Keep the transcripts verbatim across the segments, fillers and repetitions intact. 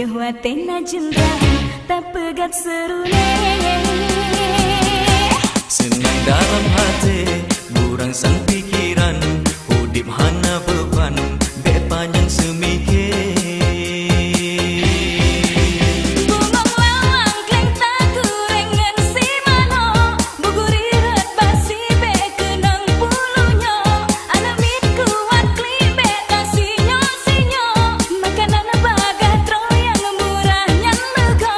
Watèe na jeundrang, tapeugöt seurulèe. Seunang dalam haté, beurangsang pikeran, udép hana beuban, bèk panyang seumike. Bungong lawang kleng takureng ngon si manok, buguri rot basi bèk keunong peuluh nyoe. Aneuk miet kuat klik bèk tasinyoe-sinyoe, makanan bagah troh nyang murah nyan leugo.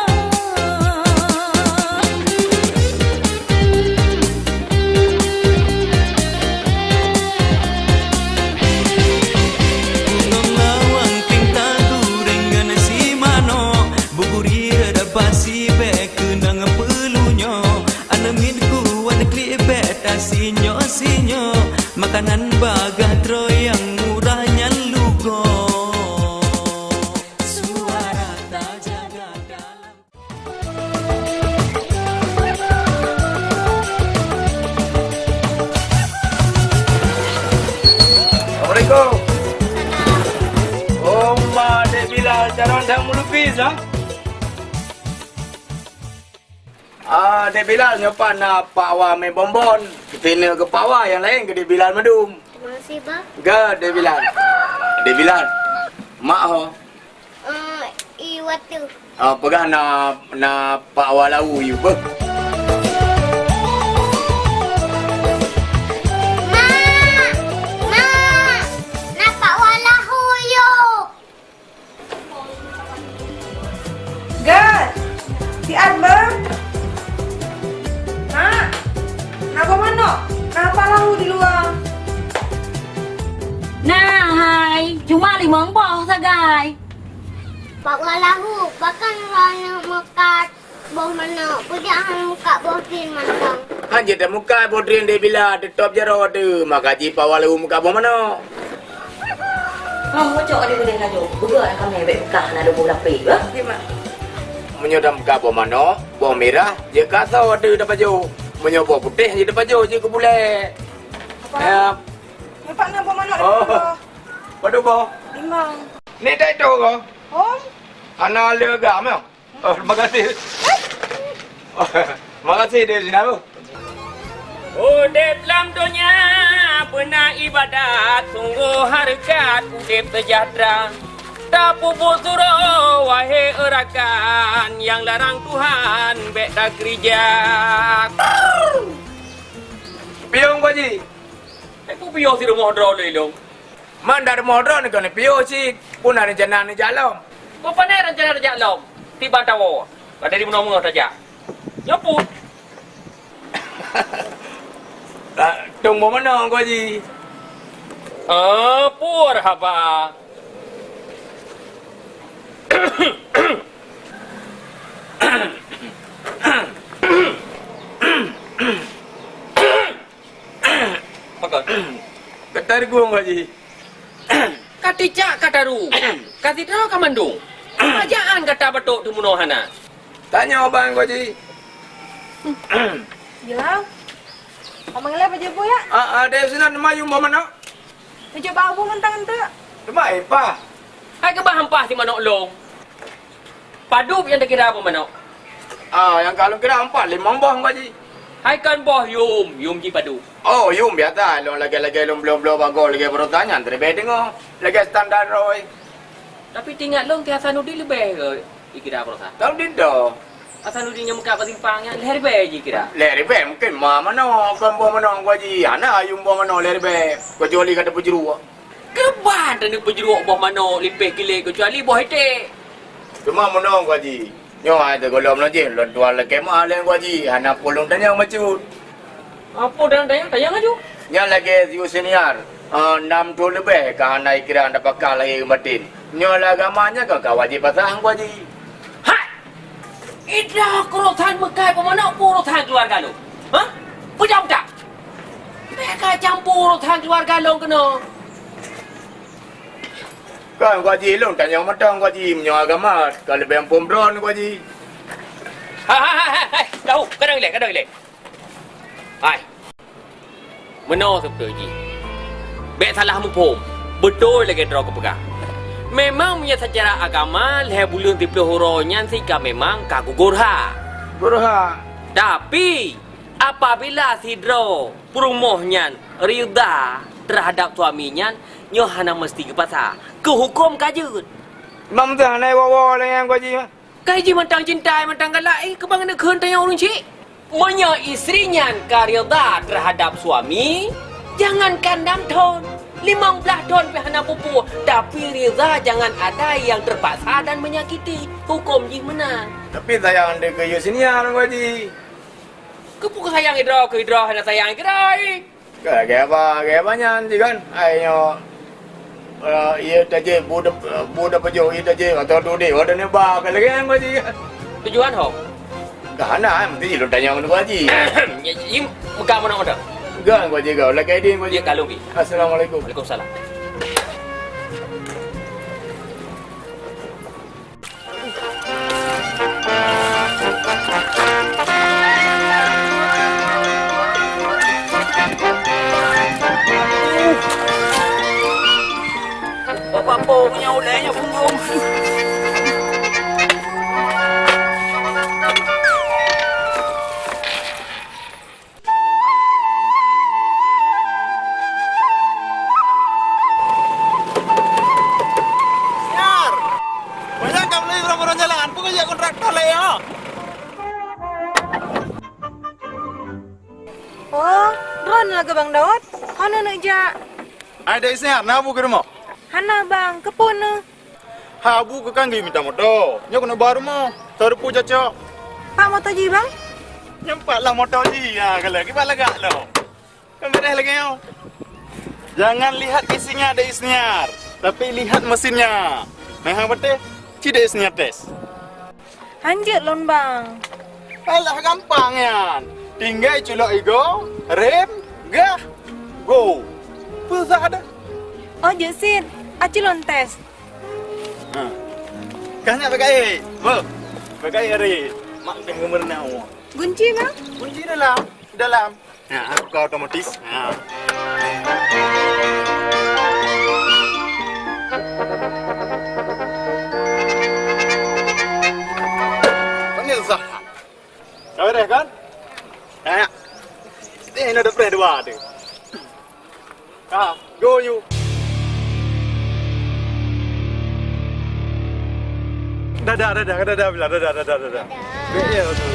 Bungong lawang kleng takureng ngon si manok, buguri rot basi bèk keunong peuluh nyoe. Aneuk miet kuat klik bèk tasinyoe-sinyoe, makanan bagah troh nyang murah nyan leugo. Suara tajaga dalam. Assalamualaikum. Oh, ma Dek Bilal, calon sang melukis, ha? Ah, Dek Bilal, nyoe pat na Pak Wa mé bonbon. Sinoe keu Pak Wa, nyang laén keu Dek Bilal mandum. Makasih, Bah. Gèt, Dek Bilal. Dek Bilal, mak ho? Eh, i watèe. Ah, peugah na, na Pak Wa lahu yue beuh. Mak! Mak! Na Pak Wa lahu yue! Gèt! Siat beuh! Mak! Na boh manok? Na Pak lahu di luwa? Na hai, cuma limong boh sagai. Pak Wa lahu, pakon droeneuh meukat boh manok, peue jak han meukat boh drien mantong? Han jeuet tameukat boh drien Dek Bilal, teutôb jaroe teuh, maka jih Pak Wa lahu meukat boh manok. Hah, mucok di beudeh laju. Beuga aneuk kamè bèk beukah na lubôh lapéh, bah. Meunyoe tameukat boh manok, boh mirah, jeuet keu asoe teuh tapajoh. Meunyoe boh putéh jeuet tapajoh, jeuet keu bulèe. Apa? Ya. Nyoe pat na boh manok. Oh. Padum boh? Limong. Ni tai tu ko? Oh. Hana le agam, ya? Oh, terima kasih. Terima kasih, Dek Sinaru. Udép lam donya beuna ibadat, sunggoh hareukat udép seujahteura. Tapeubuet surok, wahé rakan, nyang larang Tuhan bèk takeurija. Piôh, Ungku Haji. Peue piôh si rumoh droe lé lôn? Man dak rumoh droe nyoe kon piôh cit, peue na reuncana neujak lom? Peue panai reuncana neujak lom? Tiban tawoe, ka dari meunoe-meunoe tajak. Nyoe peue? Ah, tueng boh manok, Ungku Haji. Ah, peue haba? Pakon? Ka taru, Ungku Haji. Ka tijak ka taru. Ka sidroe ka mandum. Peue jaan gata batok teumeunoe hana? Tanyoe bang, Ungku Haji. Bilang. Abang Lé baju bu ya? Ah, ah, deh sinan mayum boh manok. Baju bau bu mentang tu. Cuma eh, pah. Hai keubah ampah si manok lôn. Padub nyang takira boh manok? Ah, nyang ka lôn kira empat, limong boh, Ungku Haji. Hai kon boh yum, yum jih padub. Oh, yum biasa. Lôn lagèe-lagèe lôn bloe-bloe bagoe lagèe baroesa nyan, teuleubeh teungoh. Lagèe standar droe. Tapi teuingat lôn, keu Hasanuddin leubeh keu jikira baroesa. Hasanuddin toh? Hasanuddin nyang meukat bak simpang nyan, lhèe ribèe jikira. Lhèe ribèe mungken ma manok, kon boh manok, Ungku Haji. Hana yum boh manok lhèe ribèe, keucuali ka tapeujruek. Keuban taneuk peujruek boh manok lipéh kilé keucuali boh iték. Teuma meunoe, Ungku Haji. Nyoe hai teugohlom lôn jih, lôn tuan lakèe meu'ah lé Ungku Haji, hana peue lôn tanyong bacut. Apa dan tanyong, tanyong laju. Nyan lagèe yue senior, eh, nam thôn leubeh ka hana ikira tapakah lahé batin. Nyoe lam agama nyan kon ka wajéb pasah, Ungku Haji. Hai! Idroe keu urosan meukai peumanök peue urosan keuluwarga lôn? Hah? Peujaweueb that! Bèk ka campur urosan keuluwarga lôn keunoe. Kan, Ungku Haji, lôn tanyong mantong, Ungku Haji, meunyoe agama ka leubeh muphom droen, Ungku Haji. Hai, hai, hai, hai, hai, tahu, kadang ilèe, kadang ilèe. Hai. Meunoe seubeutôi jih. Bèk salah muphom. Beutôi lagèe droe kupeugah. Memang meunyoe seucara agama lhée buleuen siplôh uroe nyan sika memang ka gugurha. Gurha. Tapi, apabila sidroe peurumoh nyan ridha teuhadab suami nyan, nyoe hana meuseuti geupaksa. Keu huköm ka jeuet. Mam teuh hana woe-woe lé nyan, Gua Ji, mah. Kai jih mantong cinta, mantong galak, eh, keubang neukheun tanyong ureueng chik. Meunyoe istri nyan ka ridha teuhadab suami, jangankan nam thon, limong blaih thon pih hana peue-peue, tapi ridha jangan ada yang terpaksa dan menyakiti. Huköm jih meunan. Tapi sayang deh keu Yusniar, Gua Ji. Keupeue sayang idroe keu idroe hana sayang keudroe? Ka lagèe ba, lagèe ba nyan jih kan. Ai nyoe, eh, ié tajé, bu da, bu da pajoh ié tajé, atau dudé, oh, dan ba ka lagèe nyan jih kan. Tujuan ho? Ka hana, mesti lôn tanyong Gua Ji. Ji, ji, muka mana ada? Gan Gua Ji, kau lagèe deh Gua Ji. Iya, kalau bi. Assalamualaikum. Waalaikumsalam. Bapak po punya ulai nya bungkung. Siar! Banyak ka meulai barang-barang jalan, peue keu jak kontraktor lé nyoe? Oh, droeneuh lagèe Bang Daud, hana neuk jak. Hai, Dek Siar, na bu keu rumoh? Hana, Bang, keupeue neuh? Hai, bu keu kan geuyue mita moto. Nyoe keuneuk ba rumoh. Tarupu cocok. Pak moto jih, Bang? Nyoe pat lah moto jih. Ha, kalau kiban lagak lom. Kan beres lagèe nyoe. Jangan lihat isinya, Dek Isniar, tapi lihat mesinnya. Nah, hang patéh, ci Dek Isniar tes. Hanjeuet lôn, Bang. Alah, gampang nyan. Tinggai culok igo, rem, gas, go. Peue susah dah. Oh, jeuet cit. Aci lôn tes. Ha. Kah nyak bagaih. Beuh. Bagaih hari. Mak dah geumeureunah. Gunci, Bang? Gunci dalam. Dalam. Ha, buka otomatis. Ha. Panggil sah. Dah beres kan? Ha. Eh, ni ada preh dua tu. Ha, go you. Dadah, dadah, dadah, dadah, dadah, dadah, dadah. Dadah. Ya, betul.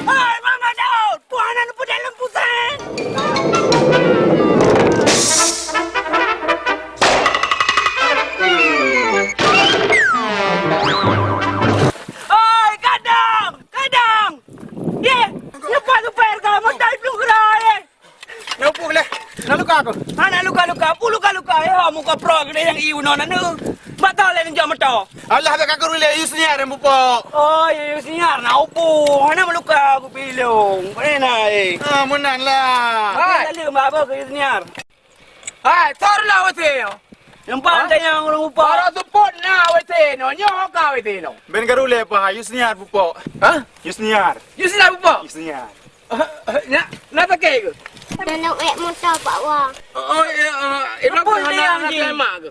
Hai, Mama Daud! Tuhan aneuk peudeh lôn puseng! Hai, kadang! Kadang! Yeh! Lepas tu payah kau, mata hidung gerai, eh! Na peue lé? Na luka kah? Hana luka-luka, peue luka-luka? Eh, ho muka pro geude nyang ié unoe na neu. Bak tho lé neujak meuto. Alah, bèk kaku lé, Yusniar nyang pupok. Oh, Yusniar na upu. Hana meuluka kupi lôn. Pane na, eh? Ah, meunan lah. Hai. Lalu mak abah keu Yusniar. Hai, tor lah wasi. Nampak tanyong ureueng upah. Baru seupôt na W C nyoe, nyoe ka W C nyoe. Ben garu lé paha, Yusniar pupok. Hah? Yusniar. Yusniar pupok? Yusniar. Nyak, na sakét ke? Dalam ek motor Pak Wang. Oh, ya, eh, Ibrahim. Apa hana, dia yang hana jin? Terima ke?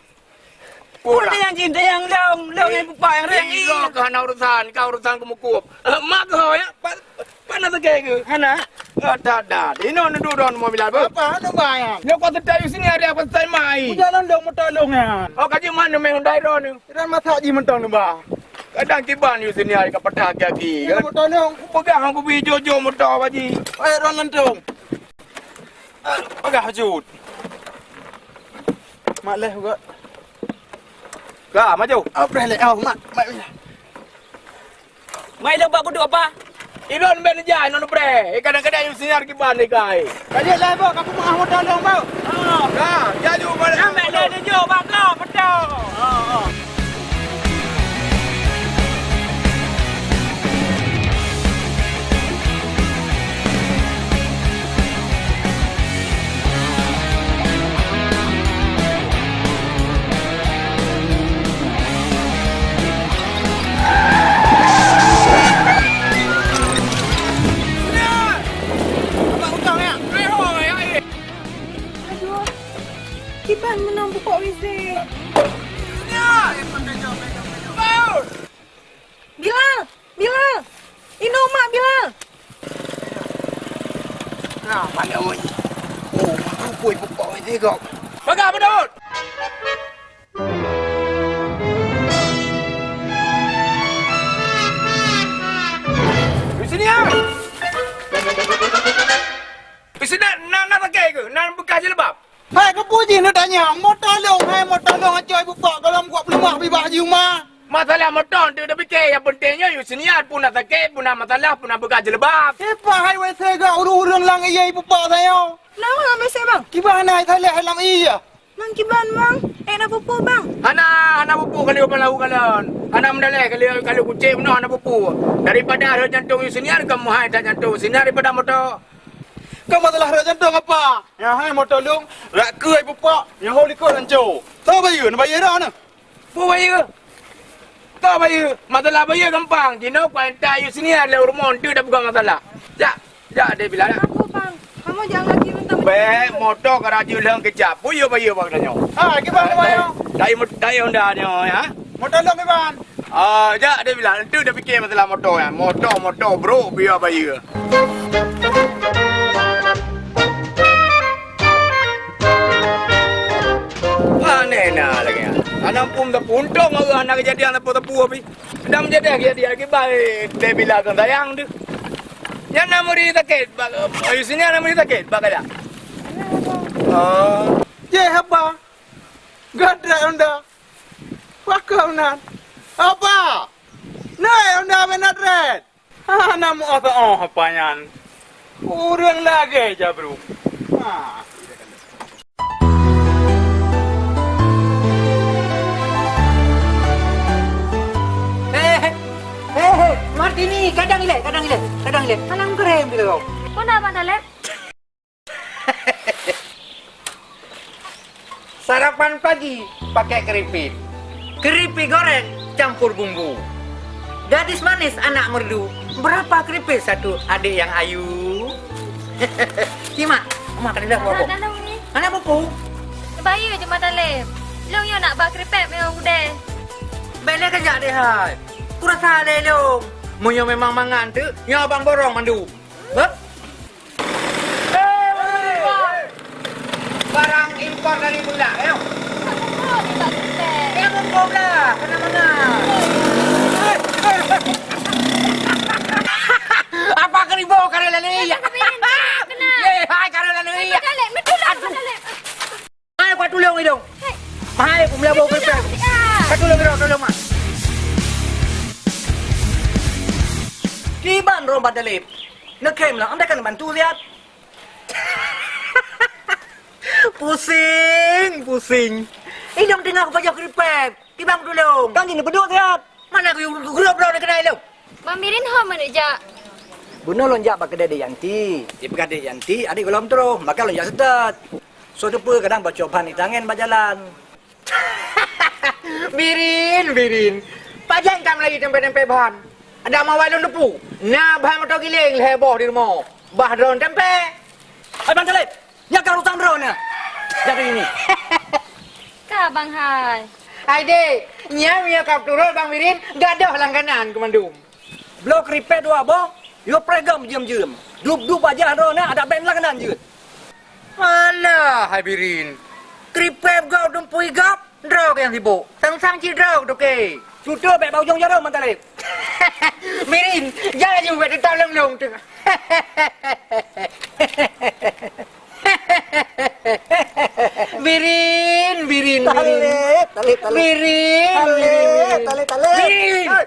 Apa dia yang jin? Dia yang long, long yang pupok yang reng. Ih, lo ke hana urusan, kau urusan kemukup. Eh, mak kau ya, Pak. Pana tegai ke? Hana? Ah, tak ada. Inoe neuduek droeneuh mobil apa? Apa? Anu bayang. Nyoe kau tetai sini hari apa tetai mai? Udah londong motor long ya. Oh, kaji mana main Hyundai droeneuh? Dah masak ji mentong ni bah. Kadang kiban you sini hari ka patah kaki. Ini motor long. Pegang aku bi jojo motor baji. Eh, droeneuh lentong. Ah, pegang hajut. Mak leh juga. Ka, maju. Oh, preh leh. Oh, mak, mak. Mai lôn bak kudu apa? Ilôn ben jai ngon preh. Eh, kadang-kadang you sinyar kiban ni kai. Ka jeuet lé, Bok. Ka peumaah moto lôn, Bok. Ha. Ka, jaju balik. Ambek lé tujoh bak kau, beutôi. Ha, ha. Ban meunan pupuk W C. Bilal! Bilal! Inong mak Bilal! Nah, mana oi? Oh, aku pun pupuk W C kau. Pegang bedot! Di sini, ah! Di sini, na, na sakét ke? Na bekas jilbab? Hai, keupeue jih neutanyong? Moto lôn, hai, moto lôn acoe bubak gohlom kuak peuleumah bibak jih uma. Masalah moto teu tapike, nyang peunteng nyoe Yusniat pun na sakét, pun na masalah, pun na bekas jilbab. Sipah hai wai sega ureueng-ureueng lam ié bubak sayoe. Nama amai seh, Bang? Kiban hai Saleh lam ié. Bang kiban, Bang? Eh, na pupu, Bang? Hana, hana pupu kali ubak lahu kalon. Hana meudaleh kali, kali kucing meunoe hana pupu. Daripada rhot jantong Yusniat, kamoe hai that jantong Yusniat daripada moto. Ka masalah rhot jantong apa? Nyan hai moto lôn, rak keu ai pupak, nyan ho likot ranco. Soe bayeue? Neubayeue droeneuh. Peue bayeue? Soe bayeue? Masalah bayeue gampang. Jinoe kuantai Yusniat lé u rumoh, teu tapeugah masalah. Jak, jak deh Bilal, jak. Aku, Bang. Kamu jangan lagi minta. Bèk, moto ka rajin lheueh keucap. Peue yue bayeue bak tanyoe? Ha, kiban bayeue? Dai, dai Honda nyoe, ya. Moto lôn kiban? Ah, jak deh Bilal, enteuk dah pikir masalah moto nyan. Moto, moto, bro, biar bayeue. Aneh na lagèe nyan. Aneuk pun teupuntông Allah na kejadian teupeu-teupeu pih. Dah menjadi kejadian lagi baik deh Bilal keu sayang tu. Nyan na muri sakét, bak, eh, sini na muri sakét, bak kaya. Oh. Ye, apa? Gadra anda. Pakon nan? Apa? Nai, unda Benadret. Hana meuoh-oh apa nyan. Ureueng lagèe jabru. Ha. Hei, hei, hei, Martini, kadang ilèe, kadang ilèe, kadang ilèe. Hana meukrém gitu kau. Peue na, Bang Daleb? Sarapan pagi pakai keripik. Keripik goreng campur bumbu. Gadis manis anak merdu, berapa keripik satu adik yang ayu? Simak, Mak kena dah buat apa? Hana pupu. Bayeue je mata lem. Long yo nak ba keripik memang udeh. Bèk lé kajak deh hai. Kurasa lé long. Meunyoe memang mangan tu, nyoe abang borong mandum. Beuh. Barang impor dari Bunda, ayo. Ya, bungkong lah, kena mana? Apa keribu kare lalu iya? Kena. Ye, hai kare lalu iya. Aduh. Hai, kuat tulông idong. Hai, aku melabuh keripik. Kuat tulông idong, tulông mak. Kiban roh badalip. Neukhem lah, anda kan bantu siat. Pusing, pusing. Idong tengah kupajoh keripik. Tiba aku tulông. Kan jini beduk siat. Mana aku grup lo nak kenai lo? Bang Mirin ho mana jak? Bunoe lôn jak bak keudè Dek Yanti. Di peugah Dek Yanti, adik golom troh, maka lôn jak seutôt. Soe teupeu kadang baco ban di tangen bak jalan. Birin, Birin. Pajan ka meulayi tempe-tempe ban. Ada mawai lôn teupeu. Na ban moto giléng lhèe boh di rumoh. Bah droen tempe. Hai Bang Taleb, nyak ka urusan droeneuh. Jadi ini. Ka Bang hai. Hai dek, nyan meunyoe ka turot Bang Birin, gadoh langganan keumandum. Bloe kripet dua boh, yue preh gam jeuem-jeuem. Dup-dup aja droeneuh ada ben langganan jeuet. Alah, hai Birin. Kripet gop dumpui gop, droe nyang sibok. Sang-sang cit droe tuke. Sutoe bèk bak ujong jaroe Bang Taleb. Birin, jan laju bèk teutap lông-lông tu. Birin, Birin, Birin. Taleb, Taleb, Taleb. Birin, Taleb, Birin. Taleb, Taleb. Birin. Hei.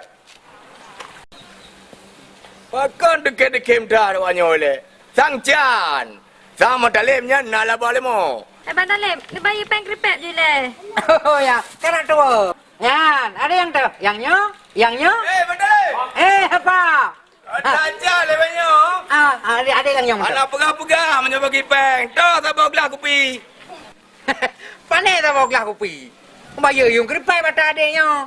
Pakon deuke-deuke meuda awak nyoe lé? Sang Chan. Sang Bang Taleb nyan na laba leumo. Eh, Bang Taleb, neubayeue péng kripet ju lé. Oh ya, kana tuwo. Nyan, ada yang tu, yang nyo, yang nyo. Eh, Bang Taleb. Eh, apa? Ada aja lé banyak. Ah, ah, ada, ada yang nyo. Anak peugah-peugah meunyoe bagi péng. Toh saboh glah kupi. Pane saboh glah kupi. Bayeue yuem keuripai bata adé nyoe.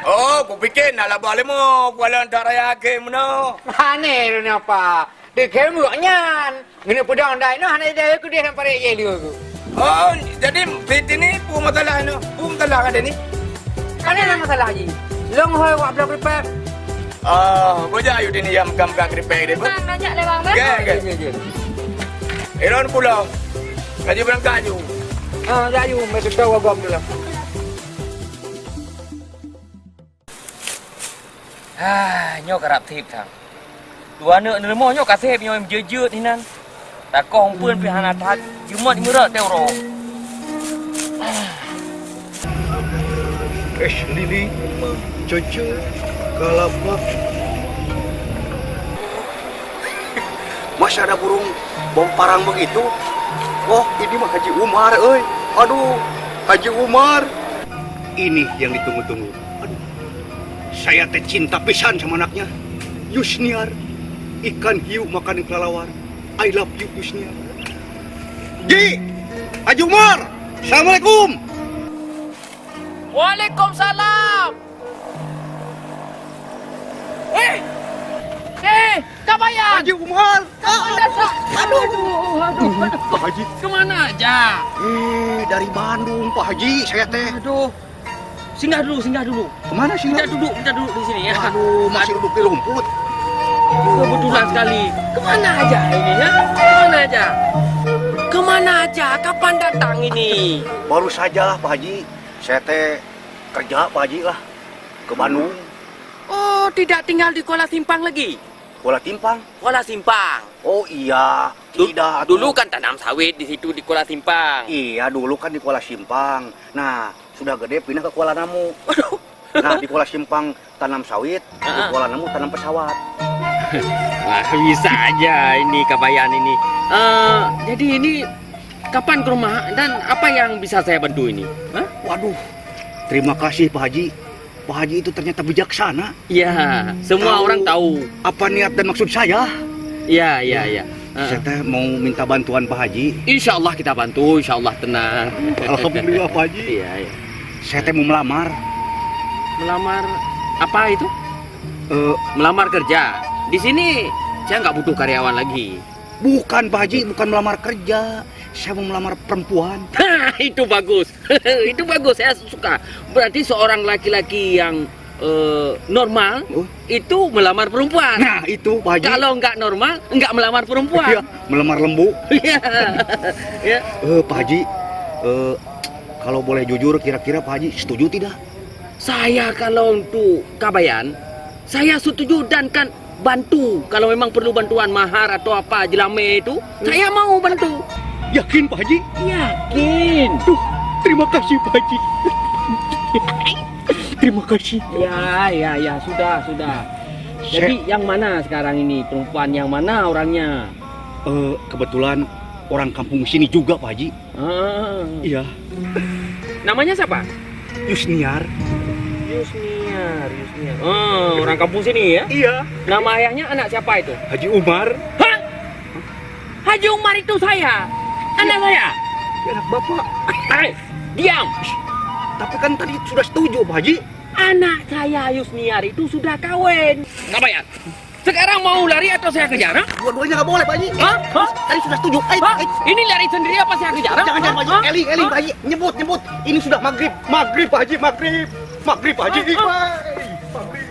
Oh, kupike na laba leumo, kuala dak raya akhé meunoe. Pane napa? Dikhem gok nyan. Ngena peudong dai noh hana idai keudeh lam parek ye leu. Oh, jadi Siti ni peue masalah nyoe? Peue masalah ka ni? Ka na masalah, Haji. Lôn hôi wak bloe kripek. Oh, bujang ayue Tini nyang meugah-meugah kripek deh, Bu. Nah, banyak lewat, Bang. Oke, oke. Iya, iya, iya. Iron pulang. Laju berangkat, aju. Ah, ya, aju. Mari kita wak bloe. Ah, nyoe karab seb sang. Dua aneuk neurumoh nyoe ka seb nyoe meujeuet-jeuet hinan. Takoh umpeuen pih hana that, jimat meurot teuh uroe. Es lili, ceuceu, kalapa. Masih ada burung bong parang begitu? Oh, ini mah Haji Umar, euy. Aduh, Haji Umar. Ini yang ditunggu-tunggu. Aduh, saya teh cinta pisan sama anaknya. Yusniar, ikan hiu makan kelelawar. I love you, Yusniar. Ji, Haji Umar, assalamualaikum. Waalaikumsalam. Eh, eh, Kabayan. Haji Umar. Kabayan. Aduh, aduh, aduh. Pak Haji. Kemana aja? Eh, dari Bandung, Pak Haji, saya teh. Aduh. Singgah dulu, singgah dulu. Kemana singgah? Kita duduk, kita duduk di sini ya. Aduh, masih duduk di rumput. Kebetulan sekali. Kemana aja ini ya? Kemana aja? Kemana aja? Kapan datang ini? Baru saja, Pak Haji. Saya teh kerja, Pak Haji lah. Ke Bandung. Oh, tidak tinggal di Kuala Simpang lagi? Kuala Timpang. Kuala Simpang. Oh iya, Du-, tidak, atuh. Dulu kan tanam sawit di situ di Kuala Simpang. Iya, dulu kan di Kuala Simpang. Nah, sudah gede pindah ke Kuala Namu. Waduh. Nah, di Kuala Simpang tanam sawit, di Heeh. Kuala Namu tanam pesawat. Wah, bisa aja ini Kabayan ini. Eh, jadi ini kapan ke rumah dan apa yang bisa saya bantu ini? Hah? Waduh, terima kasih Pak Haji. Pak Haji itu ternyata bijaksana. Ya, semua Tahu orang tahu. Apa niat dan maksud saya. Ya, ya, ya. Heeh. Saya teh mau minta bantuan Pak Haji. Insya Allah kita bantu, insya Allah tenang. Alhamdulillah, Pak Haji. Iya, iya. Saya teh mau melamar. Melamar apa itu? Eh, Melamar kerja. Di sini saya nggak butuh karyawan lagi. Bukan, Pak Haji, bukan melamar kerja. Saya mau melamar perempuan. Hah, itu bagus. Itu bagus, saya suka. Berarti seorang laki-laki yang, eh, normal Oh. itu melamar perempuan. Nah, itu, Pak Haji. Kalau nggak normal, nggak melamar perempuan. Iya, melamar lembu. Iya. Ya. Eh, Pak Haji, eh, kalau boleh jujur, kira-kira Pak Haji setuju tidak? Saya kalau untuk Kabayan, saya setuju dan kan bantu. Kalau memang perlu bantuan mahar atau apa jelame itu, saya mau bantu. Yakin, Pak Haji? Yakin. Duh, terima kasih, Pak Haji. Terima kasih. Ya, ya, ya, sudah, sudah. Jadi, Saya yang mana sekarang ini? Perempuan yang mana orangnya? Eh, kebetulan orang kampung sini juga, Pak Haji. Ah. Iya. Namanya siapa? Yusniar. Yusniar, Yusniar. Oh, orang kampung sini ya? Iya. Nama ayahnya anak siapa itu? Haji Umar. Hah? Haji Umar itu saya. Anak saya. Ya, anak Bapak. Eh, diam. Tapi kan tadi sudah setuju, Pak Haji. Anak saya Yusniar itu sudah kawin. Kabayan. Sekarang mau lari atau saya kejar, ha? Dua-duanya nggak boleh, Pak Haji. Hah? Hah? Tadi sudah setuju. Ayo, Hah? ayo. Ini lari sendiri apa saya kejar, ha? Jangan, jangan, Pak Haji. Hah? Eling, eling, Hah? Pak Haji. Nyebut, nyebut. Ini sudah maghrib. Maghrib, Pak Haji, maghrib. Maghrib, Pak Haji. Hah? Hah? Maghrib.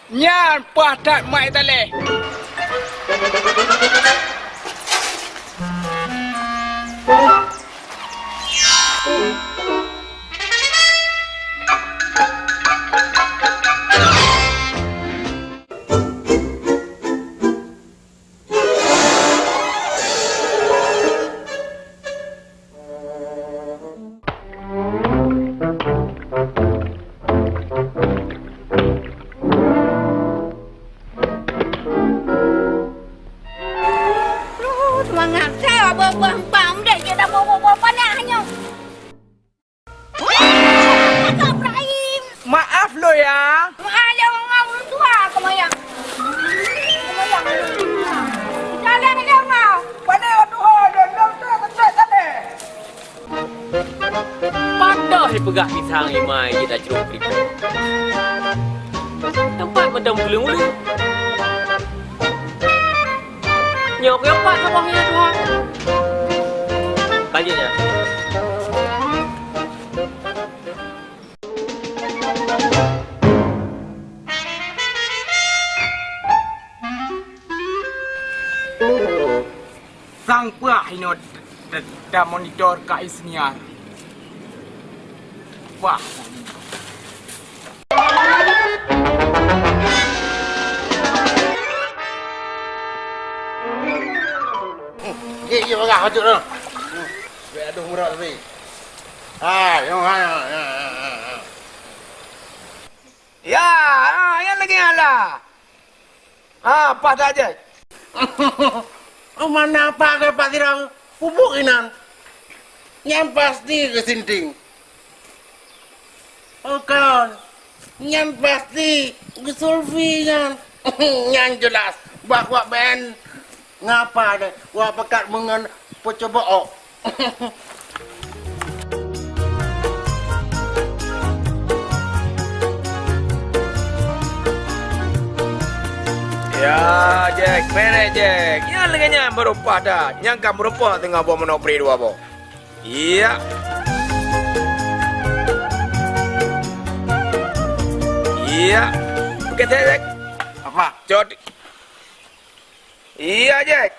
Nyan paih that mak talèh. Aduh, seumangat. Saya buah-buah empang. Udah je dah buah-buah panas nyoe. Kakak Ibrahim. Maaf lo ya. Maaf ya, ngau ureueng tua kemoyang. Kemoyang. Peugah pisang imai jeuet acrok kripo. Teumpat mantong uleueng-uleueng. Nyoe keu pat saboh nyan tuha. Lanjut nyan. Sang peugah inoe ta, ta, ta monitor Kak Isniar. Wah. Ni, ni bagah patut tu. Biar aduh murah tapi. Ha, yang ha, ha, ha, ha. Ya, ha, yang lagi ala. Ah, paih that jih. Mana apa ke Pak Sirang? Pupuk inan. Nyan pasti geusinting. Oh, kon. Nyan pasti geusulfi nyan. Nyan jelas. Bah wak ben ngapa deh? Wak pekat meungon peucoba ok. Ya, Jack, beres, Jack. Nyan lagèe nyan meurumpok that. Nyang ka meurumpok teungoh boh manok pri dua boh. Iya. Iya. Oke, Jack. Apa? Cot. Iya, Jack.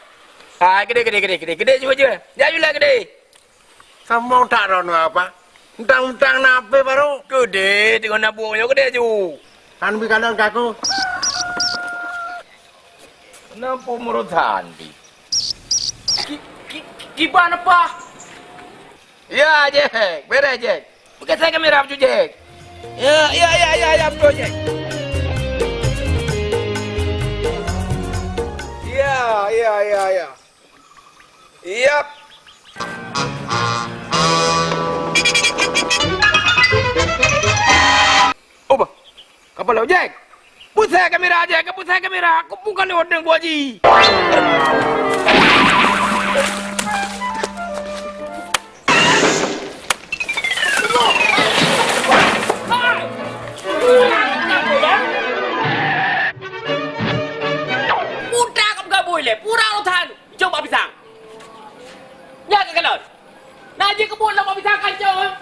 Hai, keudéh, keudéh, keudéh, keudéh, keudéh, cuba, cuba. Jak ju lé keudéh. Sambông that droeneuh apa? Mentang-mentang na H P baru. Keudéh, teungoh na buet nyoe keudéh ju. Kan bri kalon keu aku. Kenapa meureutan pih? Ki, ki, ki, kiban apa? Ya, Jack. Beres, Jack. Pakai saya kamera, Abdul Jack. Ya, ya, ya, ya, ya, Abdul Jack. Ya, ya, ya, ya. Yap. Oh, bah. Kapal laut, Jack. Pusai kamera, Jack. Pusai kamera. Aku bukan lewat dengan Bu Haji. Putra ka peugabui lé, pura uroe that, jok bak pisang. Nyan ka kalon. Na jeuet keubuet lom bak pisang kancong.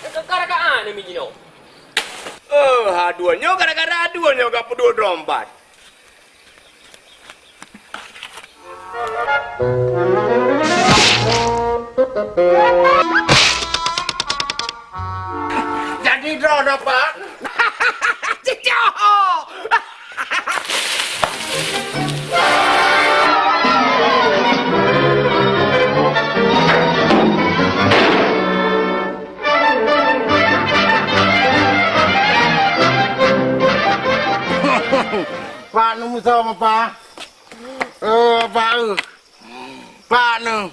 Ka, ka, ka, ka, ah, ni mijinoe. Oh, aduen nyoe gara-gara aduen nyoe ka peuduek droe empat. Jadi droe dapat. Cicok! Pak Numusa, Pak. Eh, Pak, eh. Pak, eh.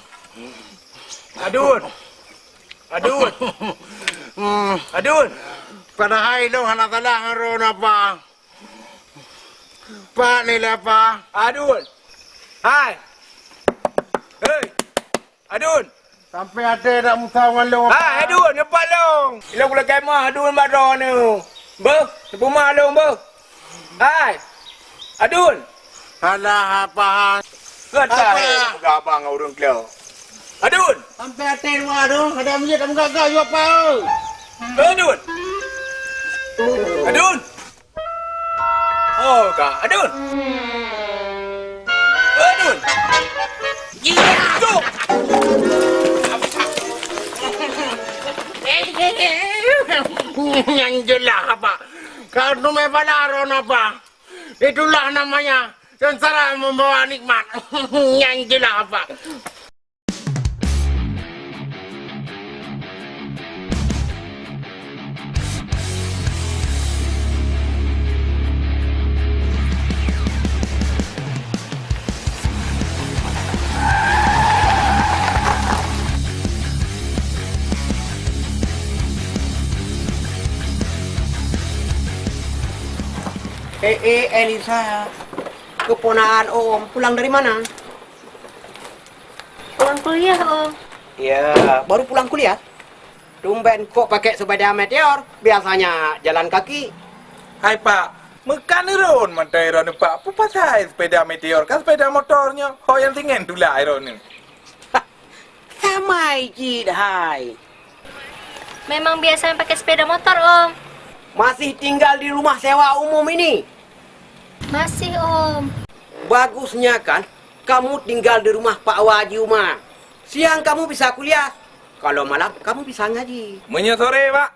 Adun. Adun. Hmm. Adun. Padahai lôn hana salah ngon droeneuh, Pak. Pak ni lah, Pak. Adun. Hai. Hei. Adun. Sampai até dak musa ngon lôn. Hai, Adun, leupah lôn. Ilôn kulakèe meuh, Adun, bak droeneuh. Beuh, neupeumeuh lôn, beuh. Hai. Adun. Alah, apa? Kata apa? Peugah abang ngon ureueng klo. Adun. Sampai até dua, Adun. Ada minyak dah meugaga juga, Pak. Adun. Adun. Oh, ka. Adun. Adun. Jok. Nyang jeulaih apa? Kau tu mai bala ron apa? Itulah namanya sengsara membawa nikmat. Nyang jeulaih apa? Eh, eh, Elisa, keponakan Om pulang dari mana? Pulang kuliah, Om. Ya, baru pulang kuliah? Tumben kok pakai sepeda Meteor, biasanya jalan kaki. Hai Pak, meukan iron mantong iron Pak, peue pasai sepeda Meteor, kan sepeda motor nyoe, ho nyang singen tulak iron nyoe. Sama cit hai. Memang biasa pakai sepeda motor, Om. Masih tinggal di rumah sewa umum ini? Masih, Om. Bagusnya kan, kamu tinggal di rumah Pak Waji Uma. Siang kamu bisa kuliah, kalau malam kamu bisa ngaji. Meunyoe sore, Pak?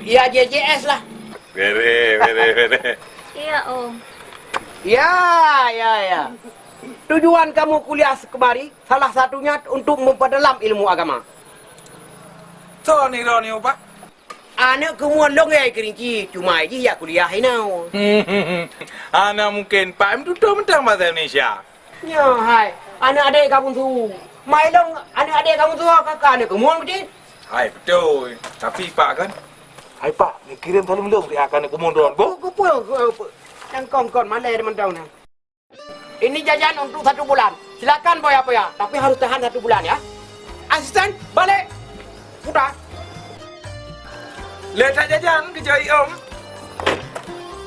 Ya, J J S lah. Bere, bere, bere. Iya, Om. Ya, ya, ya. Tujuan kamu kuliah kemari salah satunya untuk memperdalam ilmu agama. Soe nirok nyoe, Pak? Aneuk keumuen lôn hai Keurinci, cuma jih jak kuliah inoe. Hana mungken, Pak, em tutoe mantong bahasa Indonesia. Nyoe hai, aneuk adék kamu su. Mai lôn aneuk adék kamu su, kakak aneuk keumuen beudin. Hai, beutôi. Tapi, Pak, kan? Hai, Pak, neukirém saleuem lôn, pihak aneuk keumuen droen, boh. Kupeue, kupeue. Nyang kon-kon malèe mantong nyan. Ini jajan untuk satu bulan. Silakan, Boya-Boya, tapi harus tahan satu bulan, ya. Asisten, balik. Putar. Lé that jajan keu jai, Om.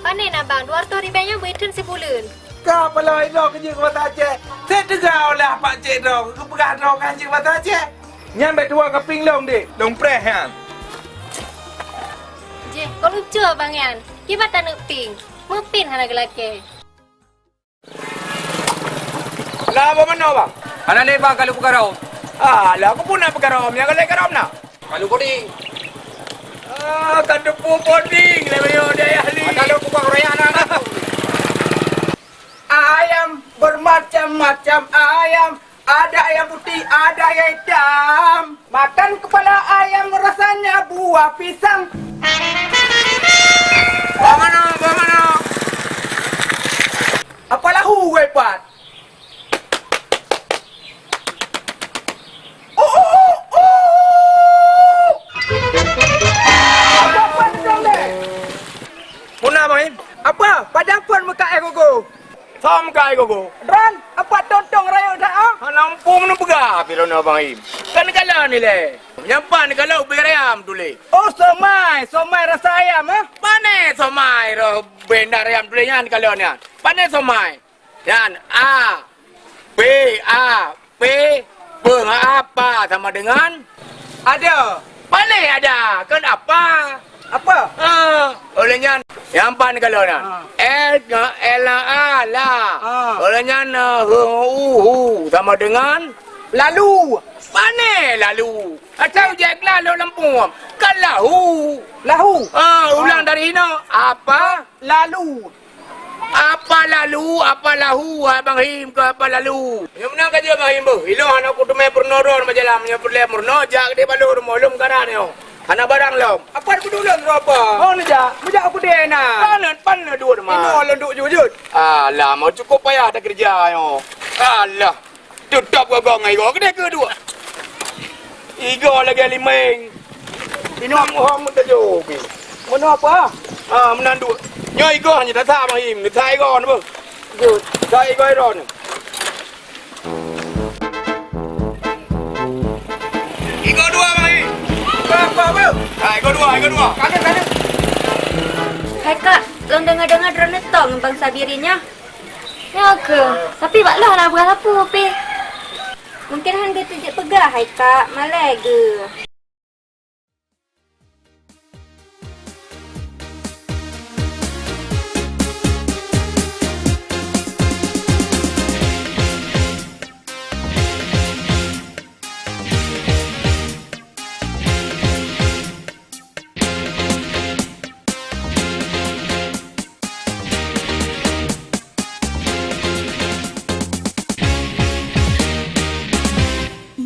Pane na, Bang, dua ratus ribèe nyan beuitheun sibuleuen. Ka paloe droe keu jeuet keu basa Aceh. Teuga olah Pak Cek droe, geupeugah droe kan jeuet keu basa Aceh. Nyan bèk tuwoe keupieng lôn, Dek. Lôn preh nyan. Jeh, kon lucu abang nyan. Kiban taneuk pieng. Meupin hana geulakèe. Lah, apa manoe, Bang? Hana lé, Bang, ka lôn peugah rhom. Alah, keupeue na peugah rhom? Nyang ka lheueh ka rhom na? Ka lôn coding. Ah, ka teupeu coding lé meunyoe di ayah lé. Ka lôn peugah royak na. Ayam bermacam-macam ayam, ada yang putih, ada yang hitam. Makan kepala ayam rasanya buah pisang. Bagaimana? Bagaimana? Apa lahu, weh, Pat? Oh, oh, oh, oh. Apa, Pat, sedang deh? Muna, Bang Im. Apa? Padahai phon meuka eh gogo. Som kai gogo. Ran, apa tontong rayeuk that, ah? Hana muphom neupeugah pih droeneuh Bang Im. Kan neukalon ilèe. Nyang pat neukalon ubé ayam tuléh. Oh, somai, somai rasa ayam, eh? Pane somai roh benda ayam tuléh nyan neukalon nyan. Pane somai. Nyan, A, B, A, P, beung apa sama dengan? Ada. Paléh ada, kan apa? Apa? Ah, oleh nyan, nyang pan kalau nyan. Ah. L, L, A, la. Ah. Oleh nyan, eh, hu, hu, hu, sama dengan? Lalu. Pané lalu. Asai ujek lah lok lampung. Kan lahu. Lahu. Ah, ulang dari ina. Apa? Lalu. Apa lalu, apa lahu, Abang Him ke apa lalu? Nyoe meunan ka jeuet Abang Him beuh. Ilôn hana kuteumé peurunoe droe majalah, meunyoe peureulèe meurunoe, jak keudéh bak lôn rumoh lôn meukaran nyoe. Hana barang lom. Apa peuduek lôn droe apa? Oh, neujak, neujak u keudè na. Pan, pan na duek teuma. Inoe lôn duek jujut. Alah, mau cukup payah takeureuja nyoe. Alah. Teutap gagong ngon Igo, keudéh keu duek. Igo lagèe limeng. Inoe muhom meuteujô pi. Meunoe apa? Ah, meunan duek. Nyoe Igo hana tasa Bang Im, tasa Igo na beuh. Jeuet. Tasa Igo Iron. Igo dua Bang Im. Apa, apa, apa? Ah, Igo dua, Igo dua. Kanan, kanan. Hai Kak, lôn deungoe-deungoe droeneuh tong bangsa Birie nyan. Nyoe keuh, tapi bak lôn hana peugah sapeue pih. Mungken han geuteujeuet peugah hai Kak, malèe geuh.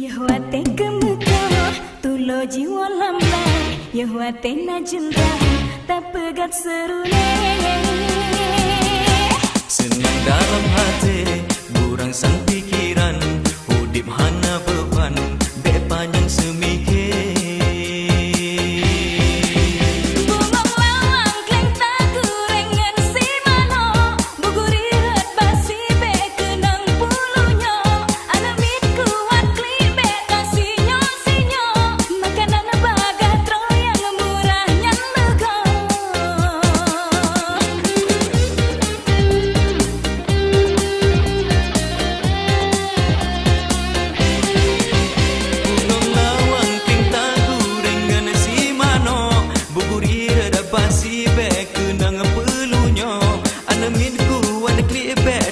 Yoh watèe keumeukawah, tulo jiwoe lam laé. Yoh watèe na jeundrah, tapeugöt seureuné. Seunang dalam até, beurangsang pikeran, udép hana beuban, bèk panyang seumike. Bungong lawang kleng tagureng ngon si manok, buguri rot basi bèk keunong puluh nyoe, aneuk miet kuat klik bèk ka sinyoe-sinyoe, makanan ba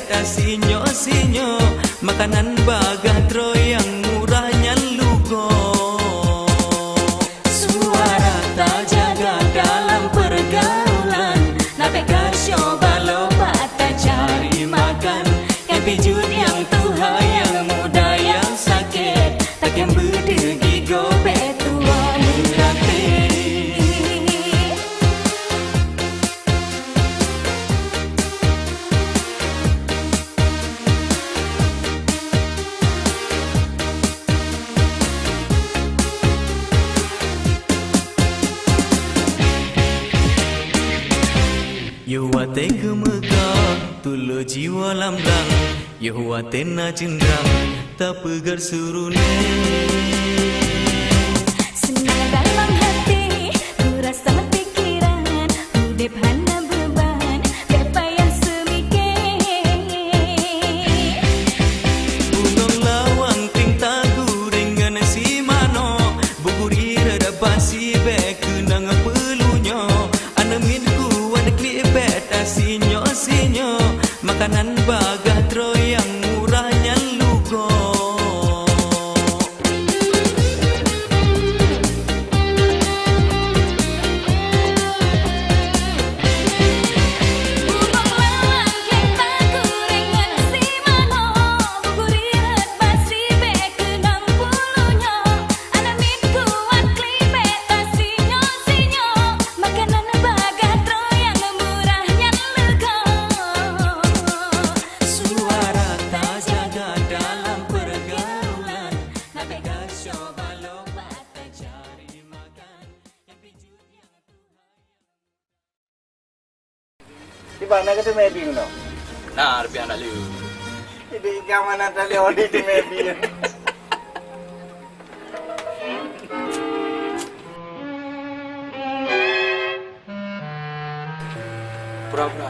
Tasinyoe-sinyoe, makanan bagah droe nyang murah nyan lugoe. Suara tajaga dalam pergaulan, na bék gasyoe baloe bak tacari makan. Nyang pijut nyang tuha, nyang muda nyang sakét, takém beudeuh gigoe bék tuwoe meuratéb. Yoh watée keumeukah, tulo jiwoe lam blang. Yoh watée na jeundrang, tapeugét surunéh. Seunang dalam hati, ku rasa pikiran, udeb hana beuban, bék payah seumike. Gunong lawang tieng taguréng ngon si manok, buguri rada basi bék keunong peulunyoe. Aneuk miet kuat klik bék tasinyoe-sinyoe, makanan bagah droe nyang murah nyan lugoe. Suara tajaga dalam pergaulan, na bék gasyoe baloe bak tacari makan. Di mana kata Medi kena? Nah, rupiah nak lu. Jadi ikan mana tali odi di Medi? Pura-pura.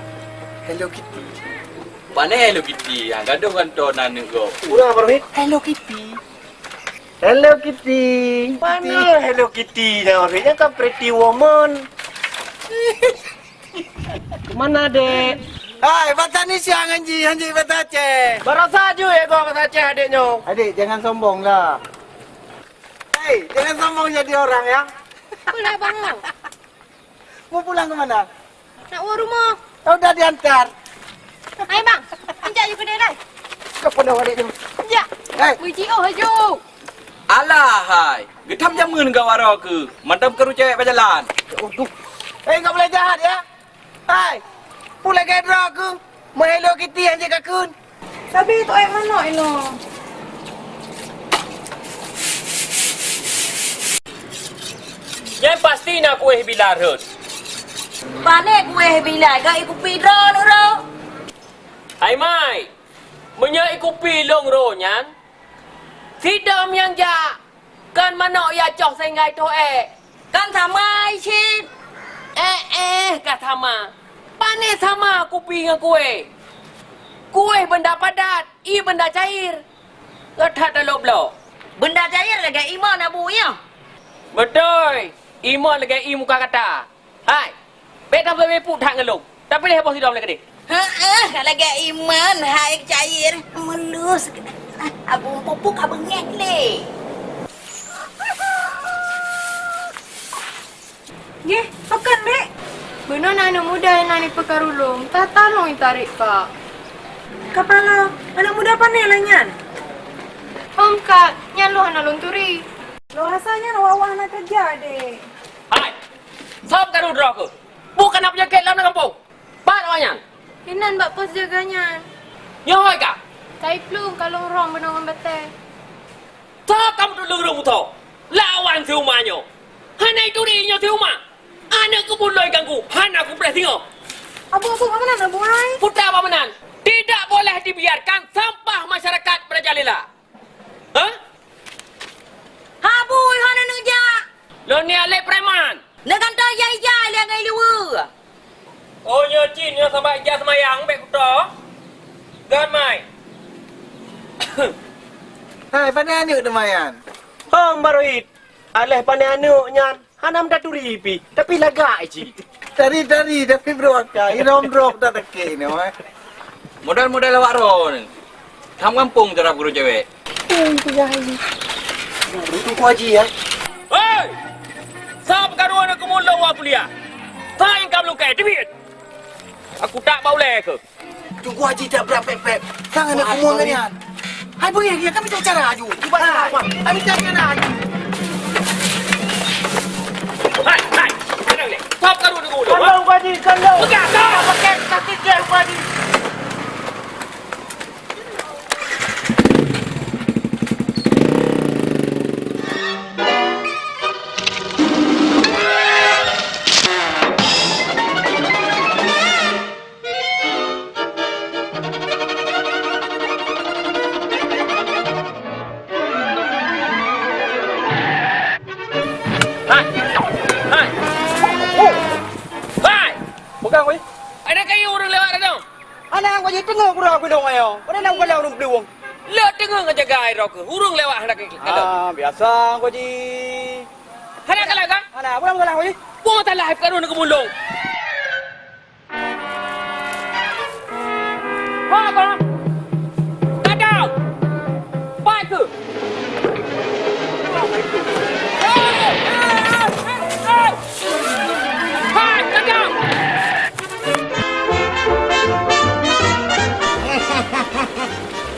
Hello Kitty. Pane Hello Kitty? Ha, gadoh kan to na neuk go. Pura apa, Rohit? Hello Kitty. Hello Kitty. Mana Hello Kitty dah, Rohit? Yang kan Pretty Woman. Kemana, Dek? Hai, bak Tanisia ngon ji, ngon ji bahasa Aceh. Barosa ju ya gua bahasa Aceh adek nyoe. Adik, jangan sombong lah. Hei, jangan sombong jadi orang ya. Apalah, Bang? Mau pulang ke mana? Nak ke rumah. Oh, udah diantar. Hai, Bang. Anjak ju kedai dah. Kau pernah balik tu? Ya. Hei. Meuji oh haju. Alah hai, geutam jameun gawaro keu, mantong keu cewek bajalan. Aduh. Eh, enggak boleh jahat ya. Hai, pulai gaya droe keu, meuhelo Kitty hanjeuet kakheun. Sabe tu ai manok inoe. Nyan pasti na kueh bila rhot. Pane kueh bila, gak ikupi droe nuro. Hai mai, meunyoe ikupi lôn ro nyan, sidom nyang jak. Kan manok ya coh sehingga itoh eh. Kan sama cit. Eh, eh, ka sama. Pane sama kupi ngon kueh. Kueh benda padat, ie benda cair. Gata talop bloe. Benda cair lagèe imon abu nyoe. Beutôi, imon lagèe ie muka gata. Hai, bèk tabeupuk that ngon lôn. Tapiléh boh sidroe lé keudeh. Heeh, ka lagèe iman, hai cair. Mulus. Abang pupuk abang ngeh lé. Ngeh, tokan, Bek. Beuna na aneuk muda nyang na di peukaru lôn, tatalong itarék, Kak. Kapala, aneuk muda pane lah nyan? Om, Kak, nyan lôn hana lôn turi. Lôn rasa nyan awak-awak hana keureuja, Dek. Hai! Soe karu droe keuh? Bôh kana peunyakét lam gampông! Pat awak nyan? Inan bak pos jaga nyan. Nyoe hôi ka? Kai plueng kalon rhong bunoe ngon batèe. Soe ka meutulông rhong butho? Lawan si Uma nyoe. Hana ituri nyoe si Uma. Aneuk keubeut lôn ganggu, hana kupreh singoh. Abu, abu, bak meunan, abu ai? Puta bak meunan. Tidak boleh dibiarkan sampah masyarakat merajalela. Hah? Abu, hana neujak. Lôn ni alek preman. Neugantoe ija-ija lé ngon ileue. Oh, nyoe cit nyoe sabab ija seumayang bék kutoe. Gét mai. Hai, pane aneuk teuma nyan? Hom, Barohit. Aléh pane aneuk nyan hana meutaturi pih, tapi lagak cit. Tari-tari tapi beureuakai, irong droe tatakek nyoe, eh. Model-model awak droeneuh. Tham gampông tarap guru cewek. Teungku Haji, ya. Hei! Sab karu aneuk keumulông awak kuliah. Sa nyang ka meulungkée, teubiet! Aku tak bak ulée keuh. Teungku Haji tak brat pép-pép. Sang aneuk keumulông nyan. Hai, beungéh dia, kami tak cara aju. Cuba hai, kami tak cara aju. Hai, hai. Mana ni? Sab karu aneuk keumulông. Tolong, Haji, tolong. Pegang, tolong. Pakai kaki dia, Haji. Hai! Hai! Hai! Pegang, weh. Ada kayu ureueng lewat dah tu. Aneuk Haji teungoh kurang gunong ayo. Pada nak ugalang ureueng peulueng. Leuet teungoh ngon jaga air roh keuh. Ureueng lewat hana keu-, kalon. Ah, biasa Haji. Hana kalon kan? Hana, apa masalah Haji? Apa masalah? Bukan ureueng keumulông. Ha, apa? Tadau! Pat keuh? Hai, tadau!